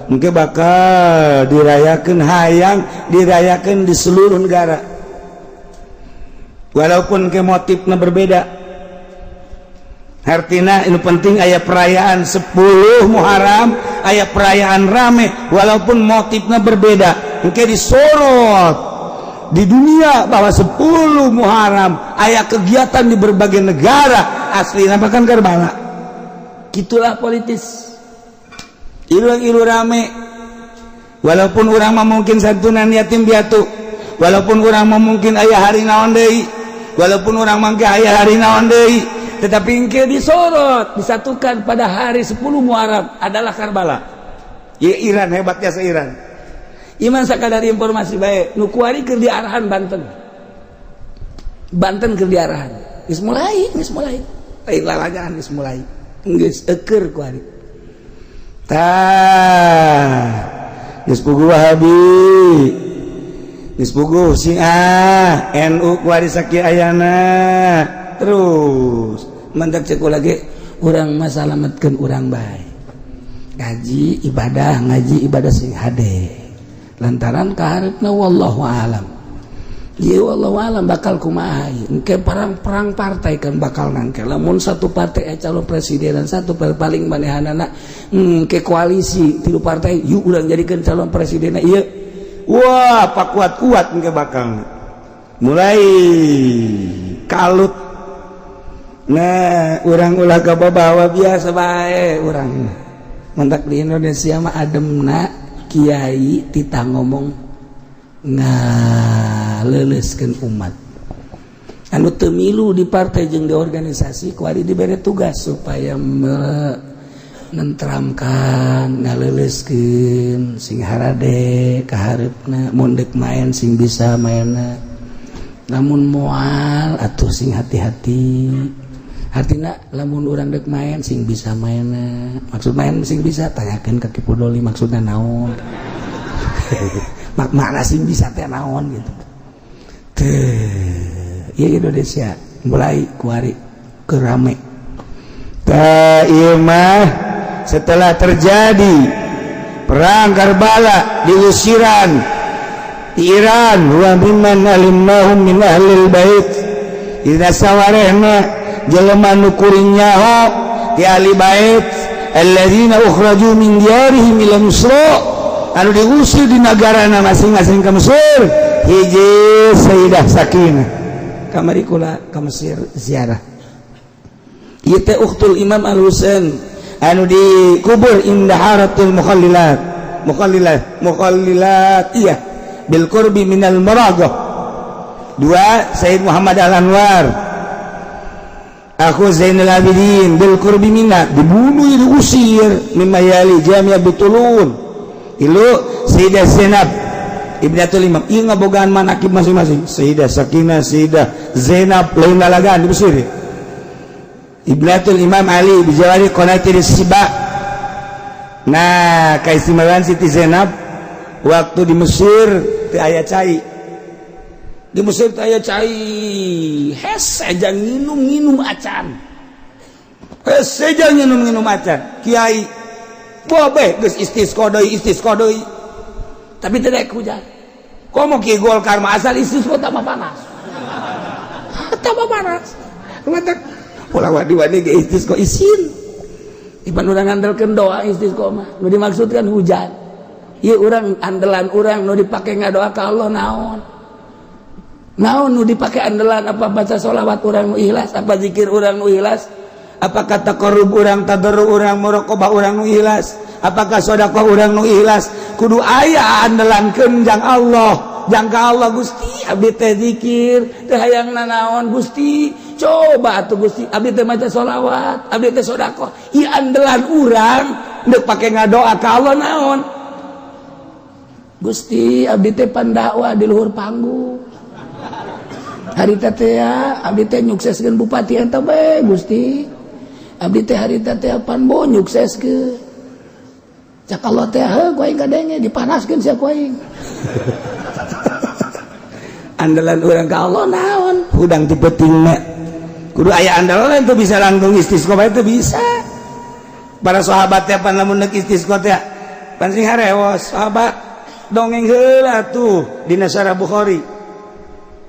Engke bakal dirayakeun, hayang dirayakeun di seluruh negara. Walaupun ke motifnya berbeda. Artinya ini penting aya perayaan 10 Muharram, aya perayaan rame walaupun motifnya berbeda. Engke disorot di dunia bahwa 10 Muharram aya kegiatan di berbagai negara, asli bahkan Karbala. Gitulah politis. Ilu-ilu rame walaupun urang mah mungkin santunan yatim piatu, walaupun urang mah mungkin aya hari naon deui, walaupun urang mangke aya hari naon deui, tetapi engke disorot disatukan pada hari 10 Muharram adalah Karbala. Ya Iran hebatnya se Iran. Iman sakadar informasi bae, nu kuari keur diarahan Banten. Banten keur diarahan. Geus mulai, geus mulai. Lain lalajaan geus mulai. Geus eukeur kuari. Tah, geus puguh Wahabi. Geus puguh Syiah, NU kuari sakieu ayana. Terus mantak cek lagi urang mah salametkeun urang bae. Ngaji ibadah, ngaji ibadah sing hade. Lantaran kaharepna wallahu alam. Ieu wallahu alam bakal kumaha ieu. Engke perang-perang partai kan bakal nangke. Lamun satu partai aya calon presiden dan satu partai paling manehanana engke koalisi tilu partai yuk urang jadikeun calon presiden ieu. Wah, pak kuat-kuat engke bakal. Mulai kalut. Nah, urang ulah kabawa biasa bae urang. Mantak di Indonesia mah ademna kiai titah ngomong ngaleuleuskeun umat. Anu teu milu di partai jeung di organisasi kuari dibere tugas supaya menentramkan, ngaleuleuskeun sing harade kahareupna, mun deuk main sing bisa mainna. Lamun moal atuh sing hati-hati. Artinya lamun urang dek main sing bisa mainna. Maksud main sing bisa tanyakeun ka Ki Pudoli maksudna naon. Mak makna sing bisa teh naon gitu. Teh Ya, Indonesia mulai kuari kerame. Tah, ieu mah setelah terjadi perang Karbala, diusiran di Iran. Wa mimman alimnahum min ahlil bait. Dina sawarehna jelema nu kuring nyaho di ahli bait, alladzina ukhraju min diyarihim ila Misra, anu diusir di negarana masing-masing ke Mesir, hiji Sayyidah Sakinah. Kamari kula ke Mesir ziarah. Ieu teh ukhtul Imam Al Husain anu dikubur inda haratul mukhallilat, mukhallilat, mukhallilat, iya, bil qurbi minal Maraghah. Dua, Sayyid Muhammad Al Anwar, aku Zainal Abidin, bil qurbi minna, dibunuh, diusir mimma yali Jamiah Bitulun. Ilu, Sayyidah Zainab Ibnatul Imam. Ieu ngabogaan manakib masing-masing. Sayyidah Sakinah, Sayyidah Zainab, lain lalagaan di Mesir. Ibnatul Imam Ali bijawari Qanatir Siba. Nah, keistimewaan Siti Zainab waktu di Mesir teu aya cai. Di Mesir teu aya cai, hese jang nginum-nginum acan, hese jang nginum-nginum acan. Kiai bobe geus istisqa deui, istisqa deui, tapi tidak hujan. Komo ki Golkar mah asal istisqa tambah panas, tambah panas. Mata ulah wani-wani ge istisqa, isin. Ipan urang ngandalkeun doa istisqa mah nu dimaksudkan hujan. Ieu urang, andalan urang nu dipake ngadoa ka Allah naon? Naon nu dipake andalan? Apa baca sholawat urang nu ikhlas? Apa zikir urang nu ikhlas? Apakah taqarrub urang, tadarru urang, muraqabah urang nu ikhlas? Apakah sedekah urang nu ikhlas? Kudu aya andalankeun jang Allah, jang ka Allah. Gusti, abdi teh zikir teh hayang nanaon, Gusti. Coba atuh, Gusti, abdi teh maca sholawat, abdi teh sedekah. Ieu andalan urang ndek pake ngadoa ka Allah naon? Gusti, abdi teh pandakwah di luhur panggung harita teh ya, abdi teh nyukseskeun bupati eta bae. Gusti, abdi teh harita teh pan bo nyukseskeun. Cak Allah teh, heuh, ku aing kadenge dipanaskeun sia ku aing. Andalan urang ka Allah naon? Hudang ti peutingna kudu aya andalan. Itu bisa langsung istisqa itu bisa. Para sahabat teh pan lamun neuk istisqa teh pan sing harewos. Sahabat dongeng heula tuh dina Syarah Bukhari.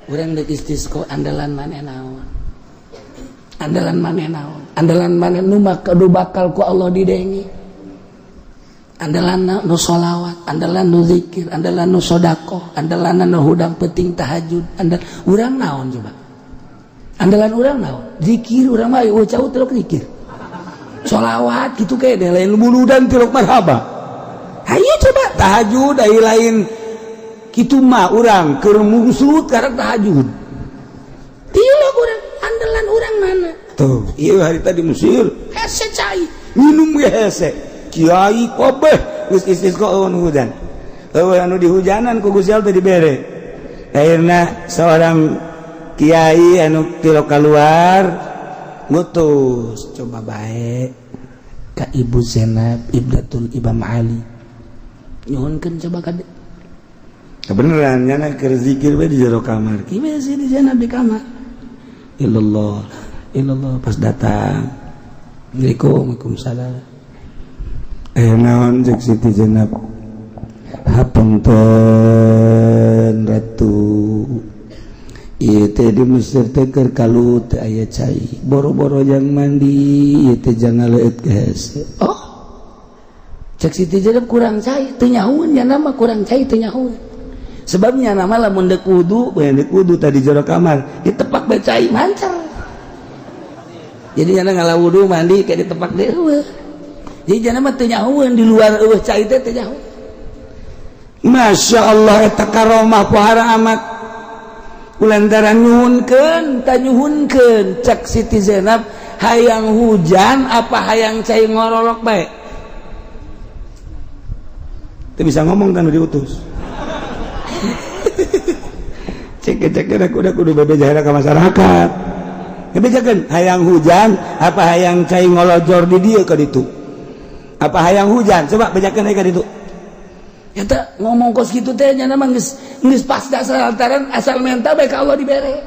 Urang deuk istisqa, andalan maneh naon? Andalan maneh naon? Andalan maneh nu nu bakal ku Allah didengi? Andalan nu sholawat, andalan nu zikir, andalan nu sodakoh, andalan nu hudang penting tahajud. Andal urang naon coba? Andalan urang naon? Zikir urang mah eueuh cau tilok zikir, sholawat gitu, kayak deh lain muludan tilok marhaba. Ayo coba tahajud ai lain kitu mah. Urang keur mungsut karena tahajud tilok urang. Andalan urang mana tuh? Iya, hari tadi Mesir hese cai, minum ge hese. Kiai kabeh geus istisqa, eueuh hujan, eueuh anu dihujanan ku Gusti Allah teh dibere. Akhirna seorang kiai anu tilok keluar ngutus, coba baik ka Ibu Zainab Ibnatul Imam Ali, nyuhunkeun coba ka. Kebenaran nyana keur zikir we di jero kamar. Kieu sih di Zainab di kamar, illallah illallah. Pas datang, "Assalamualaikum." "Waalaikumsalam." "Eh, naon?" Cek Siti Zainab. "Hapunten, Ratu, ieu teh di Mesir teh keur kalut, teu aya cai, boro-boro jang mandi, ieu teh jang ngaleueut ge hese." "Oh," cek Siti Zainab, "kurang cai teu nyahueun." Nya nama kurang cai teu nyahueun, sebabnya nama lamun deuk wudu bae, deuk wudu tadi jero kamar ditepak bae cai mancar. Jadi nyana ngala wudu mandi kayak ditepak deh eueuh. Jadi nyana mah teu nyahueun di luar eueuh cai teh teu nyahueun. Masya Allah, eta karomah pohara amat. Kulantaran nyuhunkeun, ta nyuhunkeun, cek Siti Zainab, hayang hujan apa hayang cai ngorolok bae? Teu bisa ngomong kan diutus. Cek cek udah kudu bebeja ka masyarakat. Bebejakeun hayang hujan apa hayang cai ngolojor di dieu ka ditu? Apa hayang hujan? Coba bejakeun ka ditu. Eta ngomong kos kitu teh nya mah geus geus pas dasar, lantaran asal menta bae ka Allah dibere.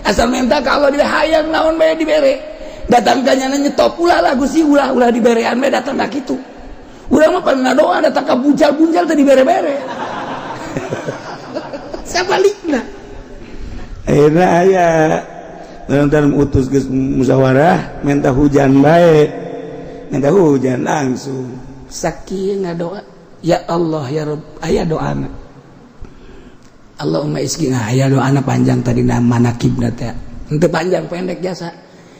Asal minta ka Allah dibere, hayang naon bae dibere. Datang ka nyana nyetop ulah lah Gusti, ulah ulah diberean bae datang ka kitu. Urang mah pan ngadoa datang ka buncal-buncal teh dibere-bere. Sabalikna. Akhirnya aya dalam utus geus musyawarah minta hujan bae. Minta hujan langsung. Sakieu ngadoa, ya Allah ya Rabb, aya doana. Allahumma isqina, aya doana panjang tadi nama manakibna teh. Henteu panjang, pendek jasa.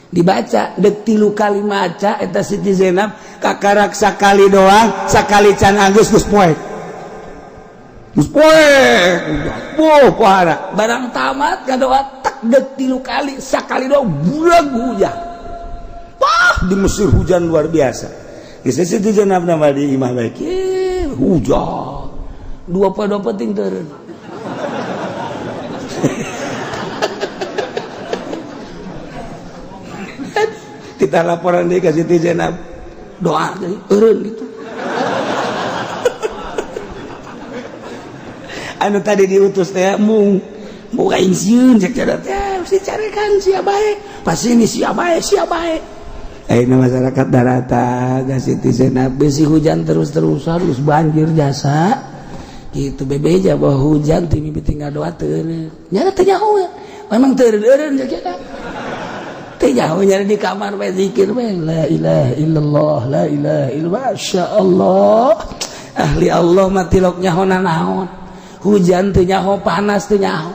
Dibaca dek 3 kali maca eta Siti Zainab kakarak sakali doang, sakali can anggeus geus poek. Geus poek. Boh pohara. Barang tamat ngadoa tak dek 3 kali, sakali doang bulan hujan. Wah, di Mesir hujan luar biasa. Geus Siti Zainab nama di imah bae. Hujan. 2 poe 2 penting teureun. Kita laporan deui ka Siti Zainab. Doa deui eureun gitu. Anu tadi diutus teh mung boga insiun cek cara teh mesti carekan sia bae. Pasti ini sia bae, sia bae. Ayeuna masyarakat darata ka Siti Zainab besi hujan terus-terusan terus banjir jasa. Gitu bebeja bahwa hujan ti mimiti ngadoa teu. Nya teh nyaho. Memang teu eureun cek eta. Teu nyaho nyari di kamar bae zikir bae la ilaha illallah la ilaha illallah masyaallah. Ahli Allah mah tilok nyaho naon. Hujan teu nyaho, panas teu nyaho.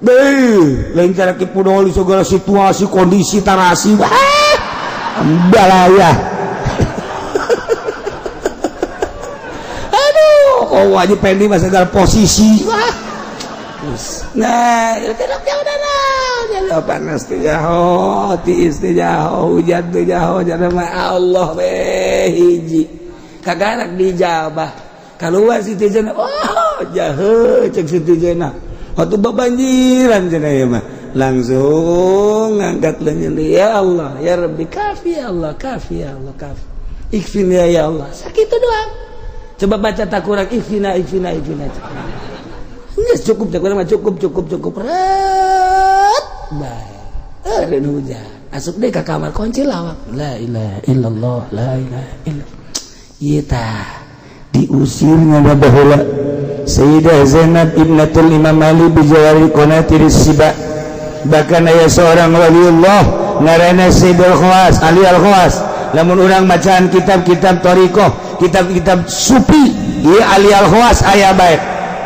Beuh, lain cara ki pudoli segala situasi kondisi tarasi. Wah, balaya. Aduh, kok wajib pendi mah segala posisi. Wah. Nah, tilok nyaho naon. Panas teu nyaho, tiis teu nyaho, hujan teu nyaho, jana mah Allah we hiji. Kagarak dijabah. Kaluar Siti Zainab, oh jahe cek Siti Zainab. Waktu babanjiran cenah ieu mah. Langsung ngangkat leungeun, ya Allah, ya Rabbi, kafi ya Allah, kafi ya Allah, kafi. Ikfina ya Allah. Sakitu doang. Coba baca tak kurang ikfina, ikfina, ikfina. Geus cukup, tak kurang mah cukup, cukup, cukup. Ret. Baik. Eureun hujan. Asup deui ka kamar kunci lawak. La ilaha illallah, la ilaha illallah. Ieu tah diusirnya baheula Sayyidah Zainab ibnatul Imam Ali bijawari qanatir siba. Bahkan aya seorang waliullah ngaranna Sayyidul Khawas, Ali Al-Khawas. Lamun urang bacaan kitab-kitab thariqah, kitab-kitab sufi, ieu Ali Al-Khawas aya bae.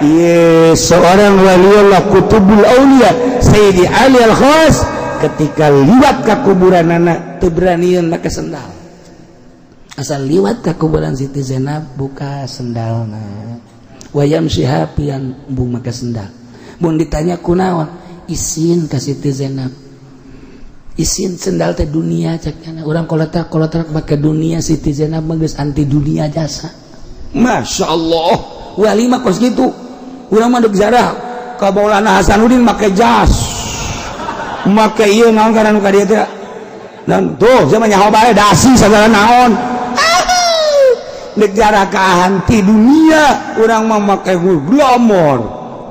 Ieu seorang waliullah kutubul aulia Sayyidi Ali Al-Khawas ketika liwat ka kuburan anak teu beranian make sendal. Asal liwat ka kuburan Siti Zainab buka sendalna. Wayam sihapian bung make sendal. Mun ditanya kunaon, isin ka Siti Zainab. Isin sendal teh dunia cek nya. Urang kolotrak make dunia, Siti Zainab mah geus anti dunia jasa. Masya Allah, wali mah kos kitu. Urang mah deuk jarah ka Maulana Hasanuddin make jas. Make ieu naon kana nu ka dieu teh. Dan tuh zaman nyaho bae dasi sagala naon. Deuk jarah ka anti dunia, urang mah make glamor.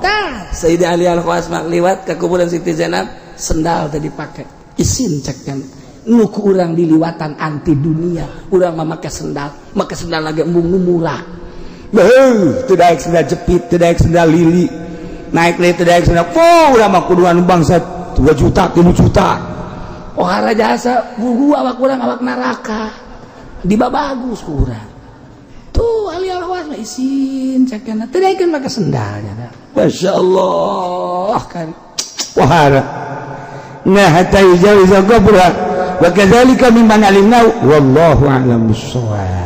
Tah, Sayyidi Ali Al-Khawas mah liwat ka kuburan Siti Zainab, sendal teh dipake. Isin cek kan. Nu ku urang diliwatan anti dunia, urang mah make sendal, make sendal lagi embung nu murah. Beuh, teu daek sendal jepit, teu daek sendal lili. Naik deui teu daek sendal. Poh, urang mah kuduan bangsa 2 juta, 3 juta. Pohara jasa gugu awak urang awak neraka. Dibabagus ku urang. Tuh Ali Al-Khawas mah isin cek kana teu daekeun make sendalnya. Masya Allah kan. Pohara. Nah hatta yujawiza qabra wa kadzalika mimman alimna wallahu a'lam bissawab.